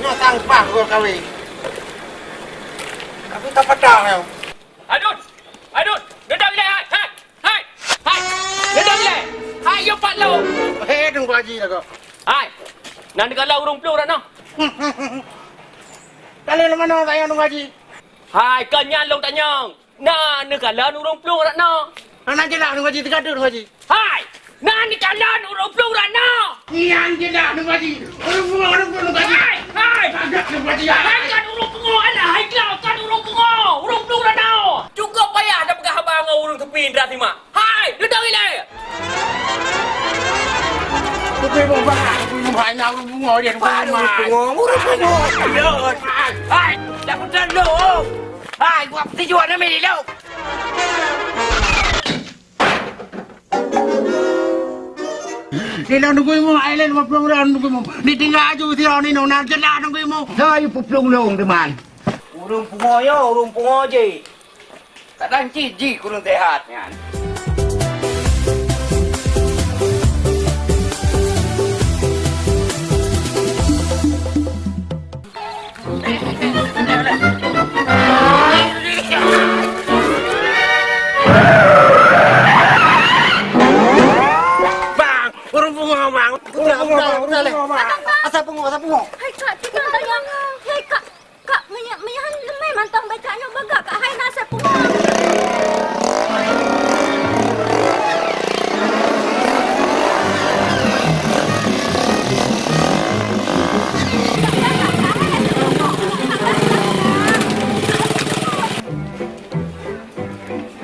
Nyoe sampah gol kawé. Aku tak patah nyoe. Adun! Adun! Deudong ilée, hai! Hai! Hai! Hai! Deudong ilée! Hai, yue pat lôn! Hei, Teungku Haji lagoe. Hai! Na neukalon ureueng plueng rot noe? Kalon lam manoe sayang Teungku Haji? Hai, kon nyan lôn tanyong. Na neukalon ureueng plueng rot noe? Hana jeulaih Teungku Haji, teuka teuk Teungku Haji. Hai! Na neukalon ureueng plueng rot noe? Nyan jeulaih Teungku Haji. Ureueng plueng, ureueng plueng Teungku Haji. Hai! Hai! Agak Teungku Haji, hai! Hai, kon ureueng pungo, alah, hai, kon ureueng pungo. Ureueng plueng rot noe. Cukup payah tapeugah haba ngon ureueng seupie indra simak. Hai, deudong ilée! Teupeu boh bah, teupeu boh bah, na ureueng pungo dia, ureueng pungo. Ureueng pungo, ureueng pungo. Hai, hai, dak beutôi lôn. Hai, buat peutujuan nami lôn. Di dalam nunggu imu, ai lain lima puluh orang nunggu imu. Ditinggal aju si Roni nong, na jeulaih nunggu imu. Saya peuplong long, teman. Ureueng pungo yo, ureueng pungo je. Kadang cit jih kureueng seuhat nyan. Bang, ureueng pungo, Bang. Ureueng pungo, Bang. Ureueng pungo, Bang. Asai pungo, asai pungo. Hai, Kak, kita tanya. Hai, Kak. Kak, meunyo-, meunyoe han leumeh mantong baca nyoe bagaih, Kak, hai na asai pungo.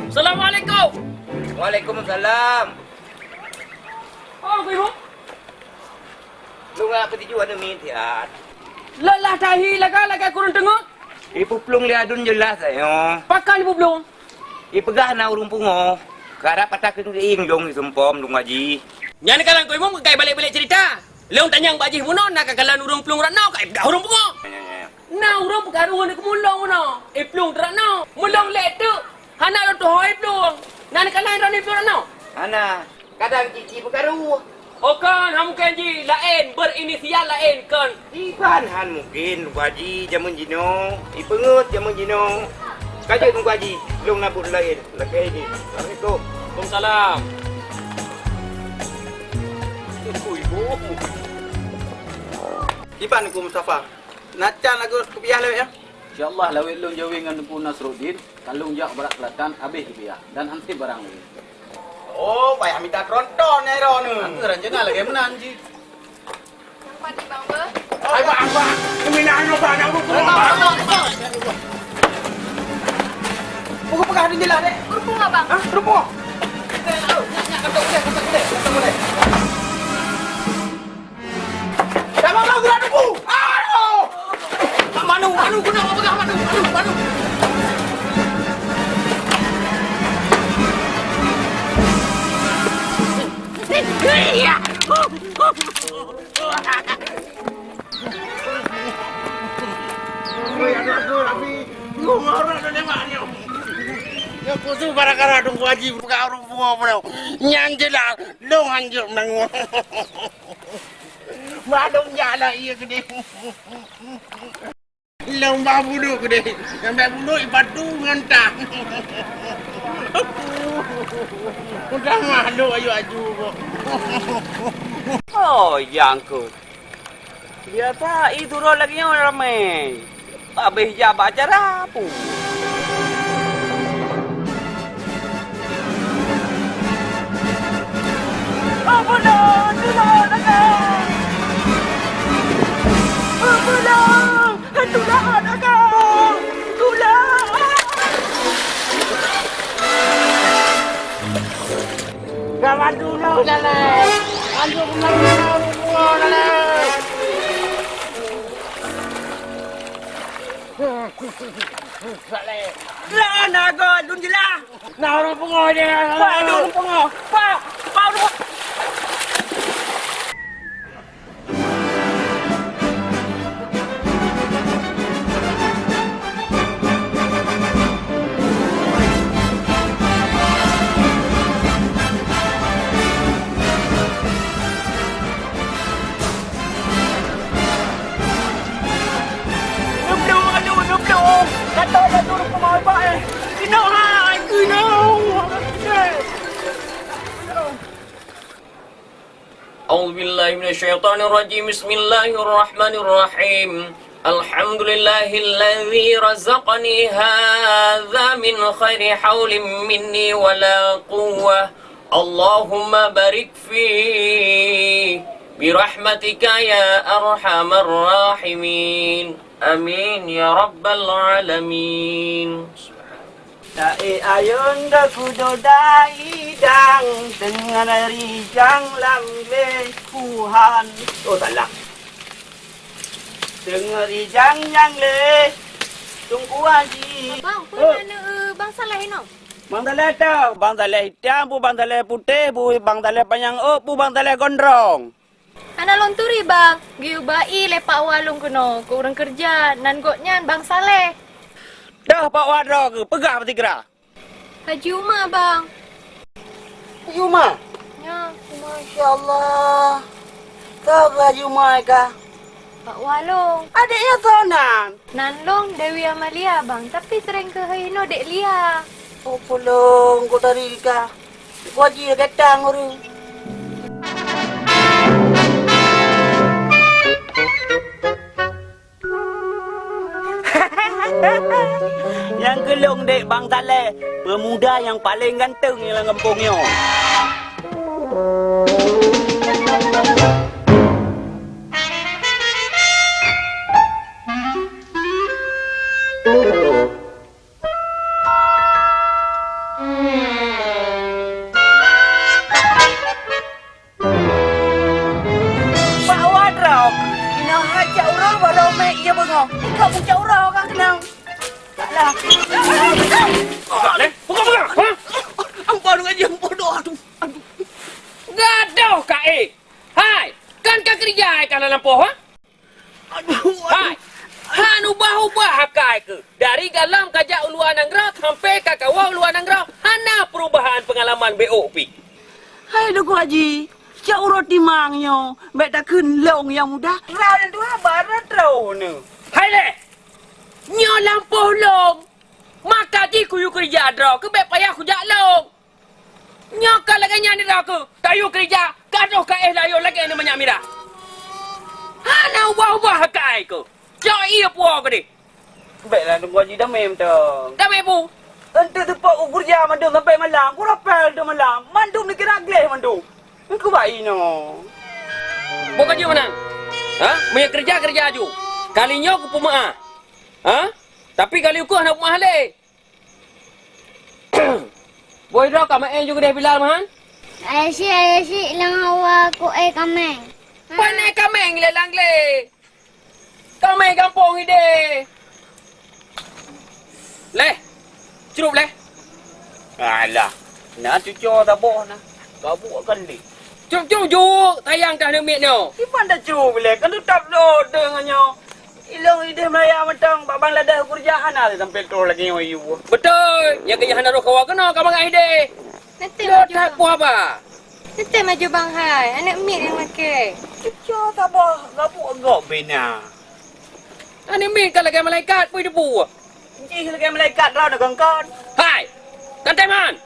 Assalamualaikum. Waalaikumsalam. Oh, Teungku Imum. Lôn hana peutuju aneuk miet siat. Lelah tahi lagak-lagak kureueng teungoh. Ipeuplong lé adun jeulaih tanyoe. Pakon ipeuplong? Ipeugah na ureueng pungo. Karab ata keuneuk ieng lôn iseumpom Teungku Haji. Nyan kalon Teungku Imum, kai balek-balek cerita. Lôn tanyong bak jih bunoe na kakalon ureueng plueng rot noe, kai peugah ureueng pungo. Ya, ya, ya. Na ureueng peukaru aneuk keumulông bunoe. Iplueng teurot noe. Meulông lé teuk. Hana lôn tuho iplueng. Na neukalon droeneuh iplueng rot noe? Hana. Kadang cit jih peukaru. Oh kon, ha mungken jih laén, berinisial laén kon. Iban han mungken, Teungku Haji, jameun jinoe. Ipeungeut jameun jinoe. Ka jeuet Teungku Haji, lôn na buet laén. Lakée jih. Assalamualaikum. Waalaikumsalam. Ui, boh. Iban Teungku Mustafa. Na can lagu kupiah lewat ya? Insya Allah lawét lôn jawé ngon Teungku Nasruddin, ka lôn jak barat selatan, habéh kupiah dan hansip barang lé. Oh, payah mita tronton ya droeneuh. Aku rencana lagée meunan jih. Hai bang, bang. Ini nak anu bang, nak urut. Buku peugah di jelas dek. Urut bunga bang. Hah? Urut bunga. Nyak, nyak, nyak, kata boleh, kata boleh, kata boleh. Dah mau lagu dah nunggu. Aduh. Manu, Manu, kena apa pegang Manu? Manu, Manu. Iya. Khusus gara-gara Teungku Haji buka ureueng pungo peunoh. Nyan jeulaih lôn hanjeuet meunangoh. Mak lôn jak lah ié keudeh. Lôn bah buluk keudeh. Nyang bèk buluk ipatu ngon tah. Udah mahluk aju-aju kok. Oh, ya ampun. Biasa, ih, turun lagi nyoe ramé. Habéh jak bak acara, pu. Ampun, tulak, tulak. Ampun, tulak, tulak. Tulak. Ka bantu lôn, Saleh! Bantu keunoe, keunoe, keunoe, Saleh! Lah, na göt, lôn jeulaih! Na ureueng pungo di, Saleh! Pak, na ureueng pungo! Pak! Pak, ureueng Neubloe, aduh, neubloe. Gata, gata, rupa mai bak, eh. Keunoe hai, keunoe. A'udzubillahi minasyaitonirrajim. Bismillahirrahmanirrahim. Alhamdulillahilladzi razaqani hadza min khairi haulin minni wala quwwah. Allahumma barik fi birahmatika ya arhamar rahimin. Amin ya rabbal alamin. Taék ayôn da kudo dai dang, teungoh rijang lam lé kuhan. Oh, salah. Teungoh rijang nyang lé Teungku Haji. Abang, peue na neu-eu Bang Saleh inoe? Bang Saleh teuh, Bang Saleh itam, peue Bang Saleh putéh, peue Bang Saleh panyang ôk, peue Bang Saleh gondrong. Hana lôn turi, Bang. Geuyue ba-i lé Pak Wa lôn keunoe keu ureueng keureuja, nan gobnyan Bang Saleh. Deuh Pak Wa droe keuh, peugah bak sigra. Haji Uma, Bang. Haji Uma? Nyo. Masya Allah. Soe Haji Uma kah? Pak Wa lôn. Adék nyan soe nan? Nan lôn Dewi Amalia, Bang, tapi sering keuhai inoe Dek Lia. Oh, pulang kok tadi kah? Kok Haji gatang ureueng. Nyang keu lôn dek Bang Saleh, peumuda nyang paleng ganteng lam gampông nyoe. Pak Wa droe, inoe hai cak uroe barô mé ie beungoh. Ikau pun cak uroe ka keunong. Taklah. Buka, Leh. Buka, buka. Ha? Ampôn, Haji, ampôn. Aduh, aduh. Gadoh ka, eh. Hai, kan ka keureuja, eh, ka lam lampôh, ha? Aduh, aduh. Hai, han ubah-ubah akai keuh. Dari galam ka jak u luwa nanggroe sampai ka kawoe u luwa nanggroe, hana peurubahan peungalaman B O P. Hai Teungku Haji, cak uroe timang nyoe, bèk takheun lôn nyang muda. Rau nyang tuha barat rau nyoe. Hai leh, nyoe lampôh lôn. Maka jih kuyue keureuja droe keuh bèk payah kujak lôn. Nyoe ka lagèe nyan droe keuh, tayue keureuja, ka troh ka éh layô lagèe ngon manyak mirah. Hana ubah-ubah akai keuh. Cok ie puwoe keudeh. Bèklah Teungku Haji damé mantong. Damé peue? Eunteuk teupok u keureuja mandum sampai malam, ku rapel dum malam, mandum neukira gleh mandum. Eungku bai nyoe. Boh ka jeuet meunan. Ha? Meunyoe keureuja, keureuja aju. Kali nyoe kupeumeu'ah. Ha? Tapi kali ukeue hana peumeu'ah lé. Boh droe ka meu'èn ju keudeh Bilal meuhan? Ayah si, ayah si, lam hawa ku eh kameng. Pane kameng lé lang lé. Kameng gampông ideh. Leh. Crup leh. Alah. Na cuco saboh na. Ka buet kan lé. Crup-crup juk tayang dah neumit nyoe. Iban dah crup leh. Kan tetap lo deungon nyoe. Ilong ideh Melayu. Mantong bak Bangladesh keureuja hana sampai troh lagèe nyoe yue. Beutôi, nyang keu hana roh kawa keunoe ka mangat hideh. Nanti lo maju tak bang. Puh haba. Nanti maju bang hai, aneuk miet nyang makai. Cuco saboh gabuk gok bina. Aneuk miet ka lagèe malaikat, pui debu. Jih lagèe malaikat droe na kongkon. Hai, kan teman.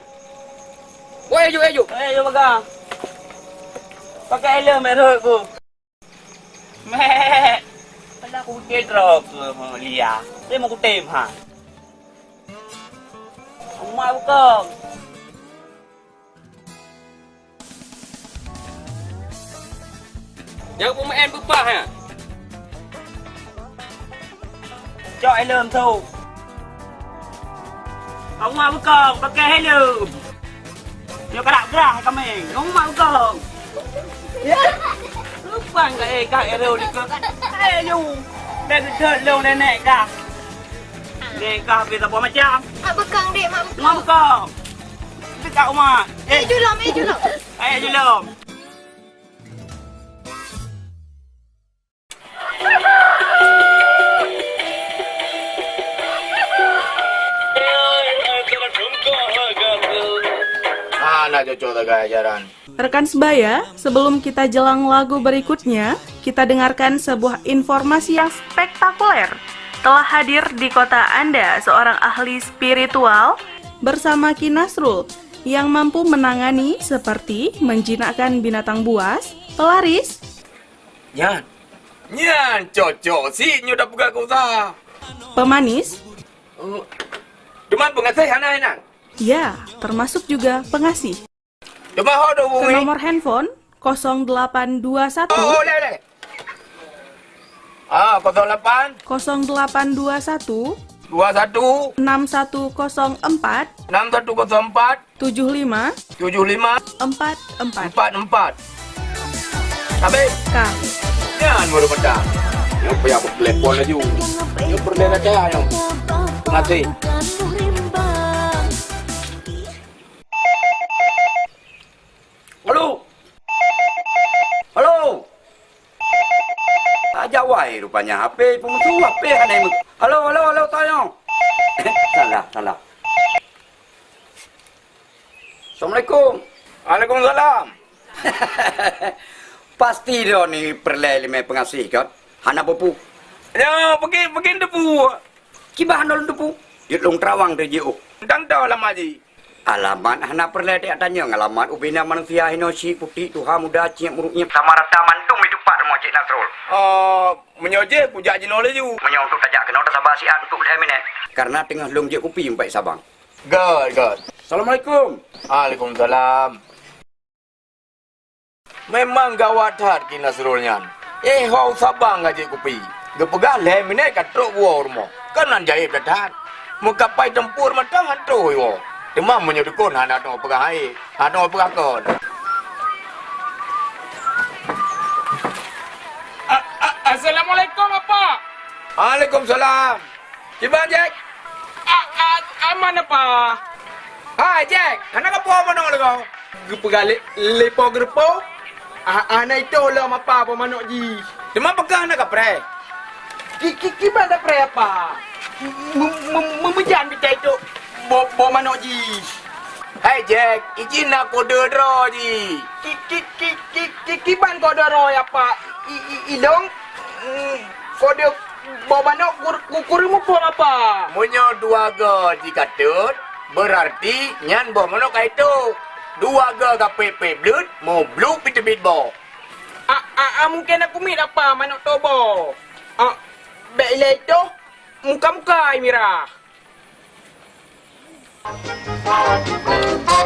Woi, aju, aju. Eh, aju baga. Pakai helm, eh, rot ku. Mek. Alah, kutem droe keu Lia. Dia mau kutem, ha. Emak bukong. Nyang peumaén beupah, ha? Cok helm tu. Emak bukong, pakai helm. Nyoe karak grah kameng. Ngon mak kong. Lupang ka eh, ka eh, leu dikeue. Eh, yu. Dah geudot leu nenek kah. Nenek kah habis apa macam? Mak bekang, dek, mak bekang. Mak bekang. Dekat rumah. Eh, julom, eh, julom. Eh, julom. Ah, nak cocok sagai ajaran. Rekan sebaya, sebelum kita jelang lagu berikutnya, kita dengarkan sebuah informasi yang spektakuler. Telah hadir di kota Anda seorang ahli spiritual bersama Ki Nasrul yang mampu menangani seperti menjinakkan binatang buas, pelaris, Nyan. Nyan cocok sit nyoe tapeugah keu usaha. Pemanis? Oh. Teuma peungaséh hana inan? Ya, termasuk juga pengasih. Teuma ho do Ke bui. Nomor handphone kosong delapan dua satu. Oh, oh, leh, leh. Ah, kosong lapan. Kosong delapan dua satu. Dua satu. Enam satu kosong empat. Enam satu kosong empat. Tujuh lima. Tujuh lima. Empat empat. Empat empat. Habis. Ka. Nyan baru petang. Nyoe payah beutelepon laju. Nyoe peureulèe dah caya nyoe. Makasih. Halo. Halo. Ajak wai rupanya H P peumusuh, H P hana imut. Halo, halo, halo, tayong. Salah, salah. Assalamualaikum. Waalaikumsalam. Pasti droeneuh peureulèe limai peungaséh kan? Hana peue-peue. Ya, pergi, pergi debu. Kiban hana lôn teupeu, jeuet lôn teurawang teuh jiôh. Tantang lama jih. Alamat hana peureulèe tajak tanyong, alamat ubena manusia hinoe, syiek putéh, tuha, muda, ciek, meurunyeb. Sama rata mandum itupat rumoh Cik Nasrul. Oh, meunyoe jih kujak jinoe laju. Meunyoe untuk tajak keunoe tasaba siat untuk lhèe minèt. Karena teungoh lôn jép kupi umpék Sabang. Göt, göt. Assalamualaikum. Waalaikumsalam. Memang gawat that Ki Nasrul nyan. Eh, ho Sabang ka jép kupi. Geupeugah lhèe minèt ka trok woe rumoh. Kan nan jaéb that-that. Meukapai teumpur mantong han troh woe. Teuma meunyoe dukon hana teupeugah hai, hana teupeugah kon. A-, a-, Assalamualaikum, Apa. Waalaikumsalam. Kiban, Jack? A, a, aman, Apa. Hai, Jack, hana kapeue manok lé kau? Geupeugah lé, lé po geureupo? Ah, hana itôh lom Apa po manok jih. Teuma pakon hana kapreh? Ki, ki, kiban tapreh, Apa? Me, me, me, meujan bita itôh po, po manok jih. Hai, Jack, ijin na kode droe jih. Ki, ki, ki, ki, ki, kiban kode droe, Apa? I, i, ilong, mm, kode Po manok kur-, ku-, kureueng muphom, Apa? Meunyoe dua goe jikatot, beurarti nyan boh manok ka itôh. Dua goe ka pép-pép bleuet, meubluek pih teubiet boh. A, a, a, mungken aku miet, Apa, manok tobo. A, bèk ilèe itôh, muka-muka mirah.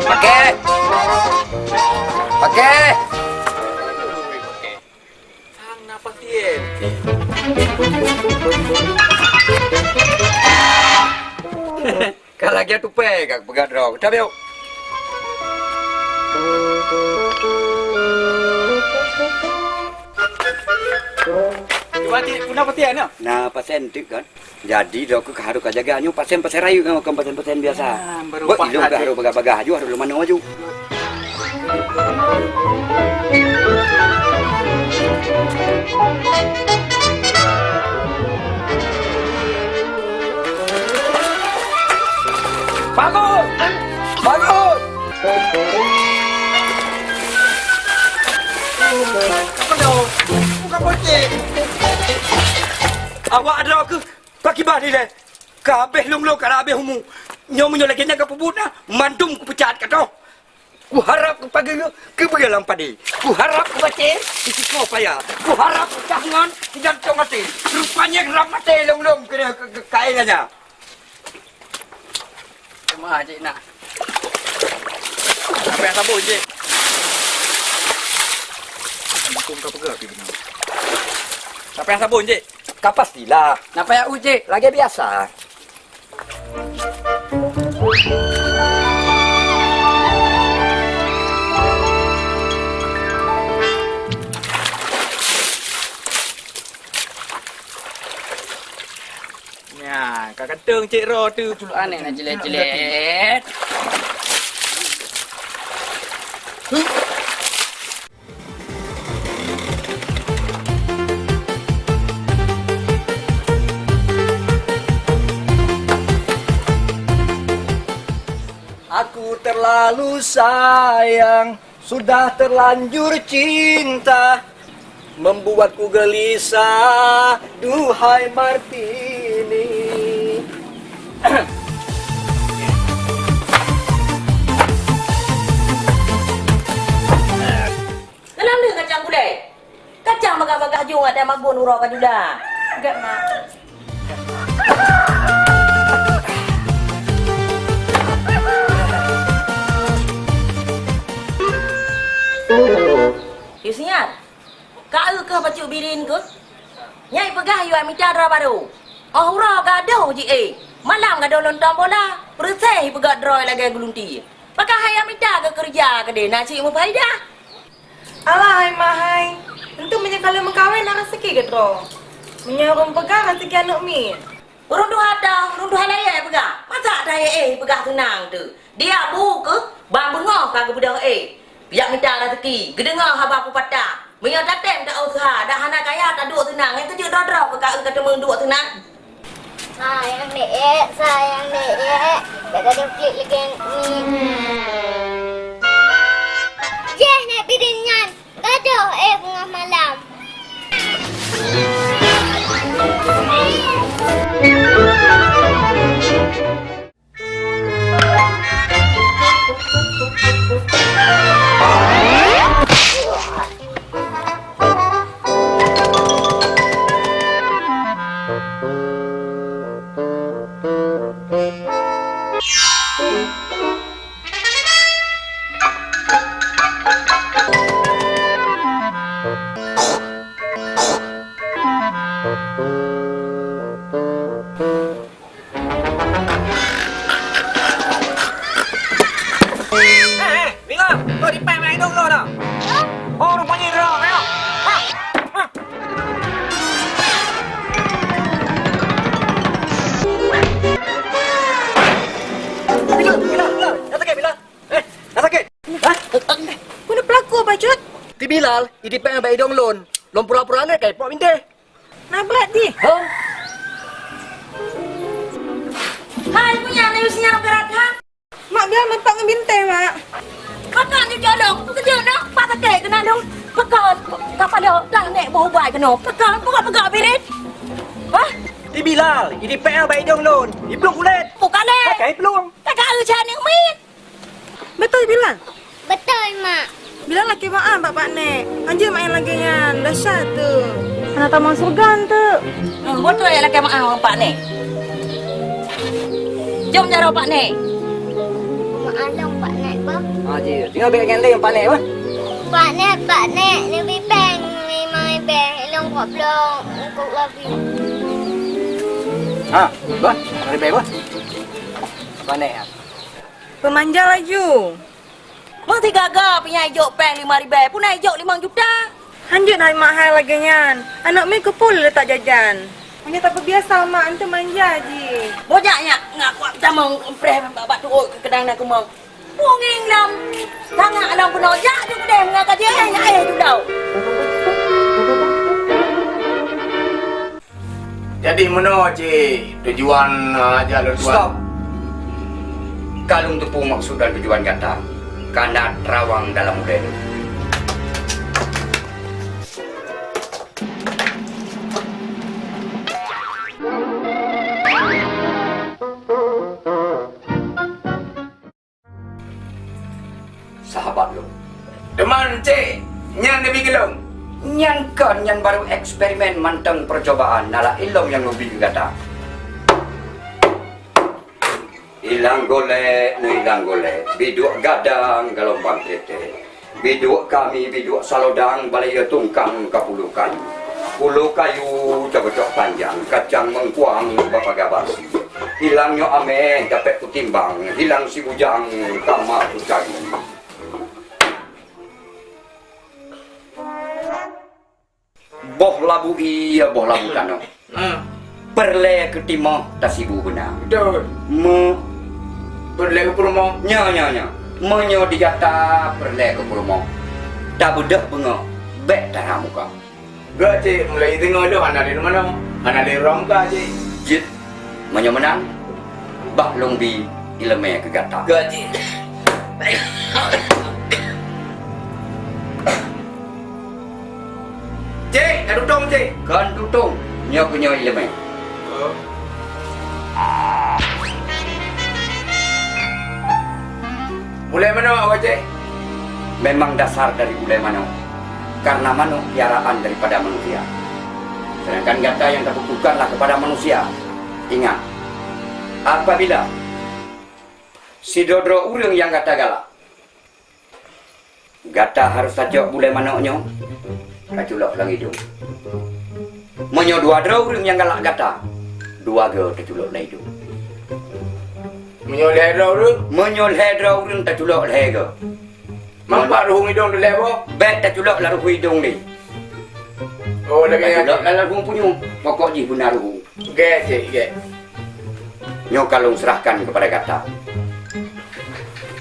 Pakai. Pakai. Sang na pasien. Ka lagèe tupai ka peugah droe. Kita biuk. Cuba ti, guna pasien ya? Na pasien tu kan. Jadi, droe keuh ka harôh ka jaga nyoe pasien-pasien rayeuk nyoe, kon pasien-pasien biasa. Ah, baru Beuh, pas ilôn ka tadi. Harôh bagah-bagah aju, harôh lôn manoe aju. Awak droe keuh pakibah nilai. Ka habéh lôn-lôn, ka habéh umu. Nyoe meunyoe lagèe nyan kapeubuet na, mandum kupeucat ka toh. Kuharab keu pageue keubeue lam padé. Kuharab keu batèe disikoe paya. Kuharab keu cah ngon sigantong até. Rupajih rab maté lôn-lôn keu, keu, keu kaén nyan. Teuma cit na. Siapa nyang sabon, Cik? Mumpung ka peugah pih beuna. Siapa nyang sabon, Cik? Ka pastilah. Napa ya, Cik? Lagèe biasa. Nyan, ka kantong cit roe tu. Culuk aneh na jilet-jilet. Aku terlalu sayang, sudah terlanjur cinta, membuatku gelisah, duhai Martini. Dalam leuh kacang gulai. Kacang bagah-bagah jong ada magun uroe ka duda. Gak, Mak. Yusniat, ka eu keuh bacut birin keuh? Nyai peugah yue mita droe barô. Oh uroe gadôh ji eh. Malam gadôh lontong bola. Peureuséh peugah droe lagèe geulunti. Pakon hai mita keu keureuja keudeh na cit meufaidah. Alah hai mak hai, entu meunyoe ka lheueh meukawen na raseuki keudroe. Meunyoe ureueng peugah raseuki aneuk miet. Ureueng tuha tong, ureueng tuha layèe peugah. Masa ata eh peugah seunang teuh. Dia bu keuh, ban beungoh ka geubeudôh eh. Jak mita raseuki, geudeungoe haba peupatah. Meunyoe tatem ta useuha, dak hana kaya taduek seunang, nyan keuh jeuet droe-droe keu ka eu ka teumeuduek seunang. Sayang dek ek, sayang dek ek, dak gadôh klik lagèe nyan. Jeh nèk bidin nyan, gadôh eh beungoh malam. Eh, eh, Bingong, kau di pèng main dong lo dah. Oh, rupanya dah, ya. Ha, ha. Bilal, Bilal, Bilal, dah sakit, Bilal. Eh, dah sakit. Hah? Peue na peulaku, Bacut? Ti Bilal, i di pèng bak idong lôn. Lôn pura-pura lé kai pok binteh. Na brat jih. Hah? Hai, peue nyang na yue sinyang brat, ha? Mak, Bilal meupat ngon binteh, Mak. Pakon jih colong, peukeujeut noh, pat sakét keunan dong. Pakon, ka padub, dah nèk boh ubat keunoe. Pakon, peugah-peugah birit. Wah. Ti Bilal, i di pèng bak idong lôn. I plueng kulét. Bukan, eh. Pakai plueng. Pakai ujian yang main. Beutôi, Bilal? Beutôi, Mak. Bilal lakèe meu'ah bak Pak Nèk. Hanjeuet maén lagèe nyan, dahsyat teuh. Hana tamong syeuruga teuh. Hmm, beutôi lakèe meu'ah ngon Pak Nèk. Jom jaroe Pak Nèk. Meu'ah lom Pak Nèk, bah. Ha, jih. Tinggai bèk ngon lé Pak Nèk, bah. Pak Nèk, Pak Nèk, neubri pèng limong ribèe, ilong kok blong, kok labi. Ha, bah, ribèe, bah. Pak Nèk, ha. Peumanja laju. Meusigaga pih nyang ijok pèng limong ribèe, peue na ijok limong juta. Hanjeuet hai mahai lagèe nyan. Aneuk miet keupeue lé letak jajan. Meunyoe tapeubiasa mak, eunteuk manja jih. Bujak nyak, ngak kuat tamong preh bak tu'ôt keu keudang na keumong. Pungieng lom. Tangak lom keunoe jak ju keudeh meungan ka jih, eh, nyak, eh, ju dau. Jadi meunoe cit tujuan, ah, jak lôn tuan. Stop. Ka lôn teupeu maksud dan tujuan gata. Kana terawang dalam ulèe lôn. Nyan baru eksperimen mantong peucobaan, na la ilom nyang neubi keu gata. Ilang golek, neuilang golek, biduek gadang galombang tete. Biduek kami, biduek salodang, balayeue tungkang ka pulo kayu. Pulo kayu cok-cok panjang, kacang mengkuang bak paga basi. Hilang nyoe ameh dapet kutimbang, hilang si bujang kama kucari. Boh labu ie, boh labu tanoh. Hmm. Peureulée keu timoh tasibu beuna. Betul. Me- Peureulée keu peurumoh. Nya, nya, nya. Meunyoe di gata peureulée keu peurumoh, tabeudôh beungoh, bék tara muka. Geuh, Cik, mulai deungoe lôn hana lé rumoh, hana lé rumoh muka, Cik. Jeuet. Meunyoe meunan, bah lôn bi iéleumé keu gata. Geuh, Cik. Cik, ka tutong, Cik. Kon tutong, nyoe keuh nyoe iéleumé. Oh. Bulée manok, Cik? Memang dasar dari bulée manok, karena manok piaraan daripada manusia. Sedangkan gata nyang tabutuhkanlah kepada manusia. Ingat, apabila sidroe-droe ureuëng nyang gata galak, gata harôh tacok bulée manok nyoe, taculok lam idong. Meunyoe dua droe ureuëng nyang galak gata, dua goe taculok lam idong. Meunyoe lhée droe ureuëng? Meunyoe lhée droe ureuëng, taculok lhée goe. Meunyoe bak ruhueng idong dilée boh? Bék taculok lam ruhueng idong lé. Oh, lagée nyan. Taculok lam ruhueng punyueng, pokok jih beuna ruhueng. Gét, Cik, gét. Nyoe ka lôn serahkan kepada gata.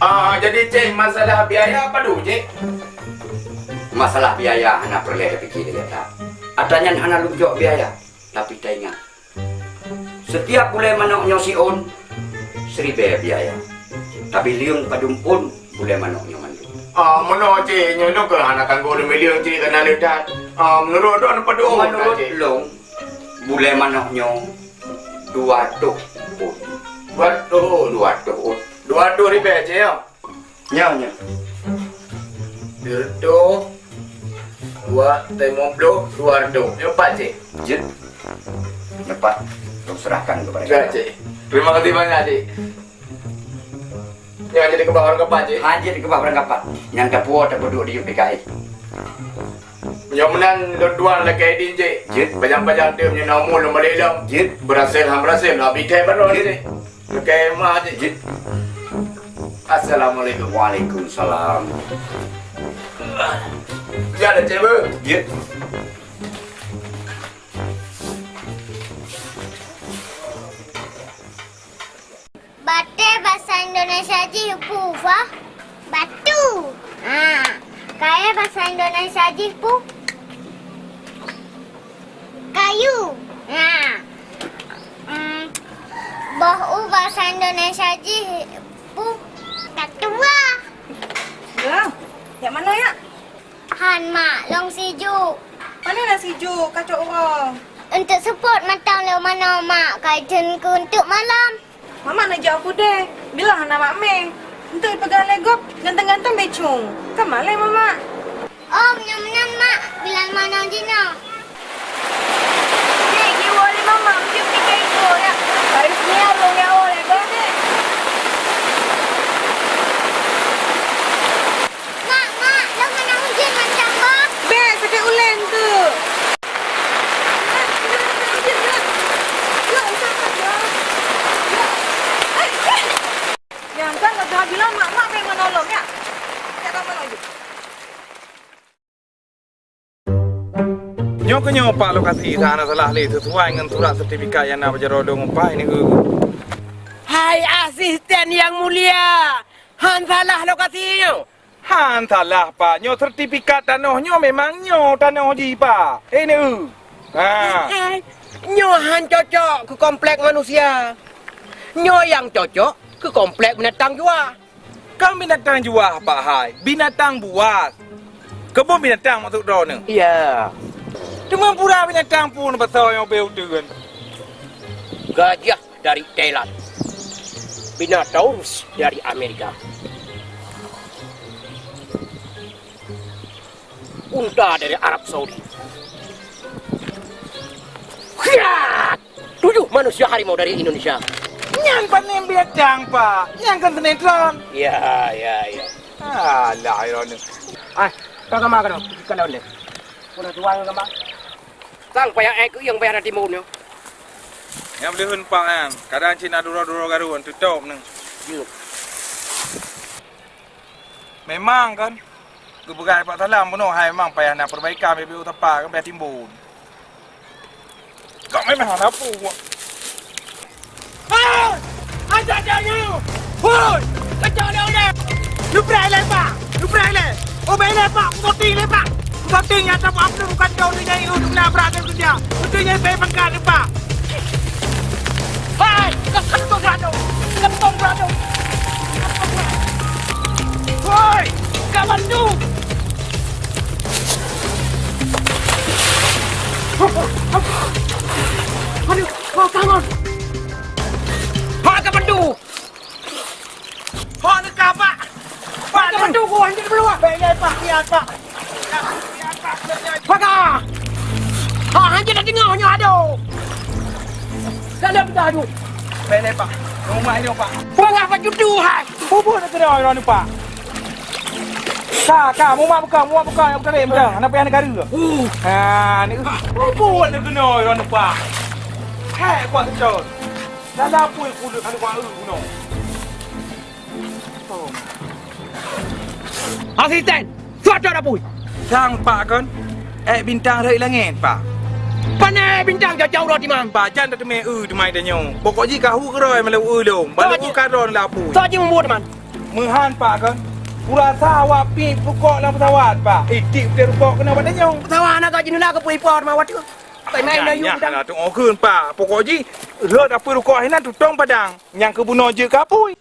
Ah, jadi, Cik, masalah biaya padum, Cik? Masalah biaya hana peureulée tapiké lé gata. Atra nyan hana lôn jok biaya, tapi taingat, setiap bulée manok nyoe siôn, siribée biaya. Tabi lieng padum ôn bulée manok nyoe mandum. Ah, meunoe, Cik, nyoe lôn keuh hana tanggong lôn milieu, Cik, kana le that. Ah, meunurot droeneuh padum ôn, Cik? Meunurot lôn, bulée manok nyoe dua reutôh ôn. Dua reutôh ôn? Dua reutôh ôn. Dua reutôh ribée, Cik, ya? Nyoe, nyoe. Dua reutôh, dua, limong ploh, dua reutôh. Nyoe pat, Cik? Jeuet. Nyoe pat. Lôn serahkan kepada gata. Cik. Terima kasih banyak, Cik. Nyoe jeuet dikeubah barang kapat, Cik? Hana jeuet dikeubah barang kapat. Nyan tapuwoe tapeuduek di yup D K I. Nyoe meunan lôn tuan lakée idin, Cik. Jeuet. Pajan-pajan teuk nyoe na umu lôn balek lom. Jeuet. Beurasel han beurasel, lôn abi thèe baroe, Cik. Jeuet. Lakée meuah, Cik. Jeuet. Assalamualaikum. Waalaikumsalam. Jeuet, Cik, beuh. Jeuet. Batée basa Indonesia jih peue, Fa? Batu. Ha. Kayée basa Indonesia jih peue? Kayu. Ha. Hmm. Boh u basa Indonesia jih peue? Katuah. Ya. Jak manoe, ya? Han, Mak, lôn sijuek. Pane na sijuek, kacok uroe? Eunteuk seupôt mantong lôn manoe, Mak, ka itheun keu eunteuk malam. Mamak neujak u keudè, bilang hana mak mè. Eunteuk ipeugah lé gob, ganteng-ganteng bècong. Ka malèe mamak. Oh, meunyoe meunan, Mak, bilang manoe jinoe. Dek, jiwoe lé mamak, meujeuet tiga ekor, ya. Baru sini arung nyawa lé gob, Dek. Mak, mak, lôn hana ujeuen mantong bah. Bèk, sakét ulèe tu. Nyang kan lagèe bilang mak-mak bèk meunolong, ya. Cakap meunolong je. Nyoe keuh nyoe pak lokasi, hana salah lé, sesuai ngon surat sertifikat nyang na bak jaroe lôn upah ini, eu. Hai asisten yang mulia, han salah lokasi nyoe. Han salah, Pak. Nyoe sertifikat tanoh nyoe memang nyoe tanoh jih, Pak. Ini, eu. Ha. Hai, nyoe han cocok keu komplek manusia. Nyoe nyang cocok keu komplek binatang juah. Kan binatang juah, Pak hai, binatang buas. Keubon binatang maksud droeneuh? Iya. Teuma pura binatang pun pasal nyang ubé uteuen. Gajah dari Thailand. Minotaurus dari Amerika. Unta dari Arab Saudi. Kiat! Tujuh manusia harimau dari Indonesia. Nyan pané binatang, Pak. Nyan kan sinetron. Ya, ya, ya. Alah, ironik. Ah, ka gambar ka dong. Ka lawan deh. Udah tuan gambar. Sang payah eh kuyang payah na timbun nyoe. Nyang boleh hun Pak nyang. Kadang cit na duro-duro garu tutop nang. Yuk. Memang kan, geupeugah Pak Salam bunoe hai memang payah na perbaikan B B U Sapa kan payah timbun. Kok memang hana pu. Hei! Aja-aja nyoe! Hoi! Kacau lé ulèe! Lupreh lé, Pak! Lupreh lé! Ubé lé, Pak! Kuboting lé, Pak! Kuboting nyang tabuka peue bukan kau tu nyai, uh, dum na brat tu dia. Beutôi nyai payah pangkat, Pak! Hai! Kau kantong brat tu! Kantong brat tu! Hoi! Kawan tu! Aduh, kau tangan! Hak ka bantu! Hak ka, Pak! Pak, ka bantu ku, hanjeuet dulu, Pak! Baik, baik, Pak, lihat, Pak! Paga! Ha, hana tadeungoe nyoe, adoe! Dalam dah tu! Baik, baik, Pak. Rumah dia, Pak. Paga apa cucu, hai? Bubur nak kena orang ni, Pak. Ka, ka, mumat buka, mumat buka, yang bukan, bukan. Anak payah negara. Uh. Ha, ni. Bubur nak kena orang ni, Pak. Hai, kuat betul. Dalam pun kulit, anak buah, uh, gunung. Asisten, suat dah pui. Sang Pak kon, ék bintang rhot langét, Pak. Pane bintang jajau rot imang. Pak, jan tateumé eu teumai tanyoe. Pokok jih kahu keurôi malu eu lom. Balu Pak, eu kadon lapui. Soe jih mubuet teuma? Meuhan, Pak kon. Kurasa awak pih pukok lam pesawat, Pak. Itik putih rukok keunoe bak tanyoe. Pesawat hana ka jineula keu pui po teuma watèe. Pai main Nyan, ayu nyan bidang. Hana tu'oh kheun, Pak. Pokok jih rhot apui rukok hinan tutong padang. Nyang keubunoe jeuet keu apui.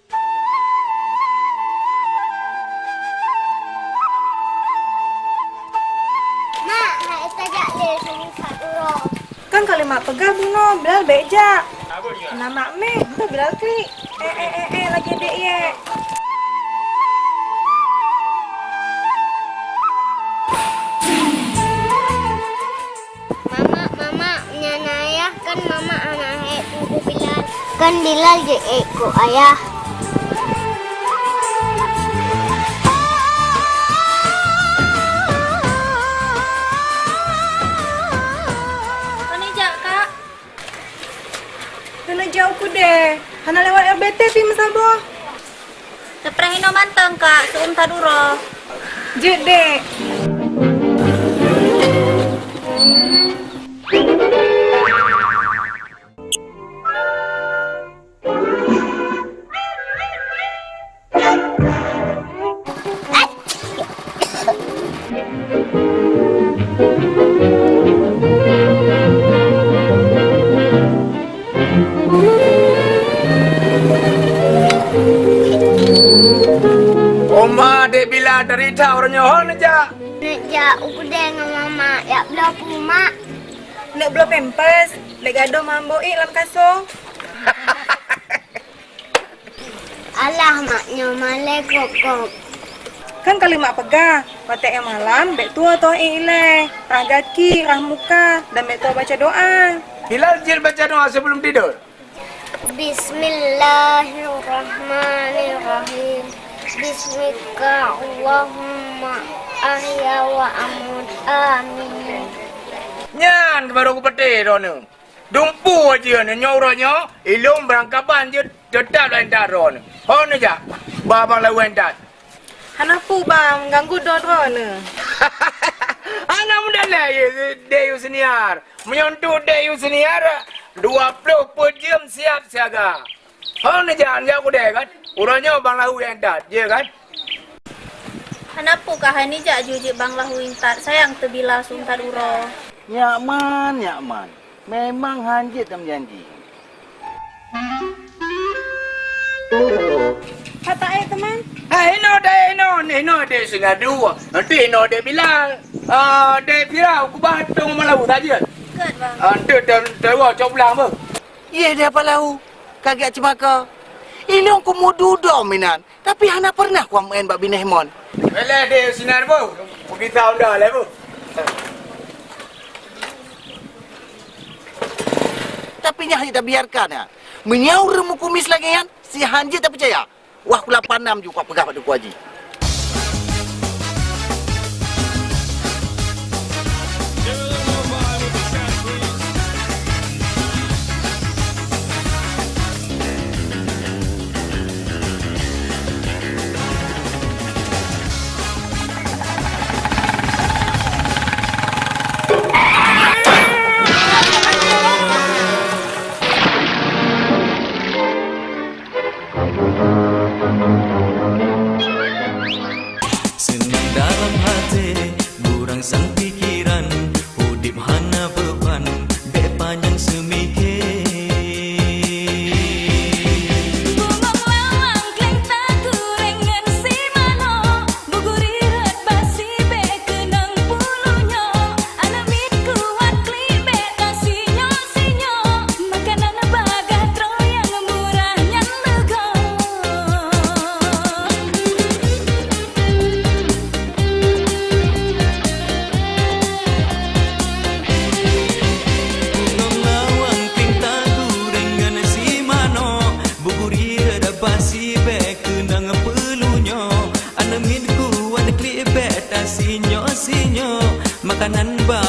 Mak, hai tajak lé suruh kat uroe. Kan kali mak peugah bunoe, Bilal bèk jak. Na mak meh, tu Bilal klik. Eh, eh, eh, eh, lagi dek ye. Mamak, mamak, nyan ayah kan mamak hana hék keu Bilal. Kan Bilal jeuet ék keu ayah. Keuneuk jak, Kak. Keuneuk jak u keudè. Hana lewat R B T pih meusaboh. Teupreh inoe mantong, Kak, seuuem that uroe. Jeuet, Dek. Oma, Dek Bila dari Thaur nyoe ho neujak? Neujak u keudè ngon Mama, jak bloe peuet, Mak. Neuk bloe pampers, lé gadôh mambo iek lam kasô. Alah, mak nyoe malèe kok-kok. Kan kali mak peugah, watèe malam bèk tuwoe toh iek ilèe, rhah gaki, rhah muka, dan bèk tuwoe baca doa. Bilal jeuet baca doa sebelum tidur. Bismillahirrahmanirrahim. Bismika Allahumma ahya wa amut. Amin. Nyan baru kupeuteh droeneuh. Dumpeue jeuet nyoe uroe nyoe, ilôn beurangkaban jeuet teutap lôn that droeneuh. Ho neujak, ba bang lawét that. Hana peue bang, ganggu droe droeneuh. Hana meudalai Dek Yusniar. Meunyoe untuk Dek Yusniar, dua ploh peuet jeuem siap siaga. Ho neujak, neujak u keudè kan? Uroe nyoe bang lawét that, jeuet kan? Hana peue ka hai neujak ju jeuet bang lawét that, sayang teuh Bilal seuuem that uroe. Nyak man, nyak man. Memang hanjeuet tameujanji. Hata eh teman. Eh, inoe deh, inoe, inoe deh singa dua. Nanti inoe deh Bilal. Ah, deh Firau, kubah tong malau saja. Good bang. Ah, nanti ter terus cok pulang beuh. Ye deh palau. Kagak cemaka. Ilong kumudu dom inan. Tapi hana pernah kuam en bak bineh mon. Beleh deh sinar beuh. Pergi tahu dah lah beuh. Tapi nyan hana tabiarkan, ya. Meunyoe ureuëng meukumis lagée nyan, si hanjeuet tapeucaya. Wah, kula panam ju kupeugah bak Teungku Haji. Seunang dalam hati, gurang sang pikiran, udeb hana beuban, bék panyang seumike. Bungong lawang kleng takureng ngon si manok, buguri rot basi bék keunong puluh nyoe. Aneuk miet kuat klik bék tasinyoe-sinyoe, makanan bagah troe nyang murah nyan leugoe. Bungong lawang kleng takureng ngon si manok, buguri rot basi bék keunong puluh nyoe. Aneuk miet kuat klik bék tasinyoe-sinyoe, makanan ba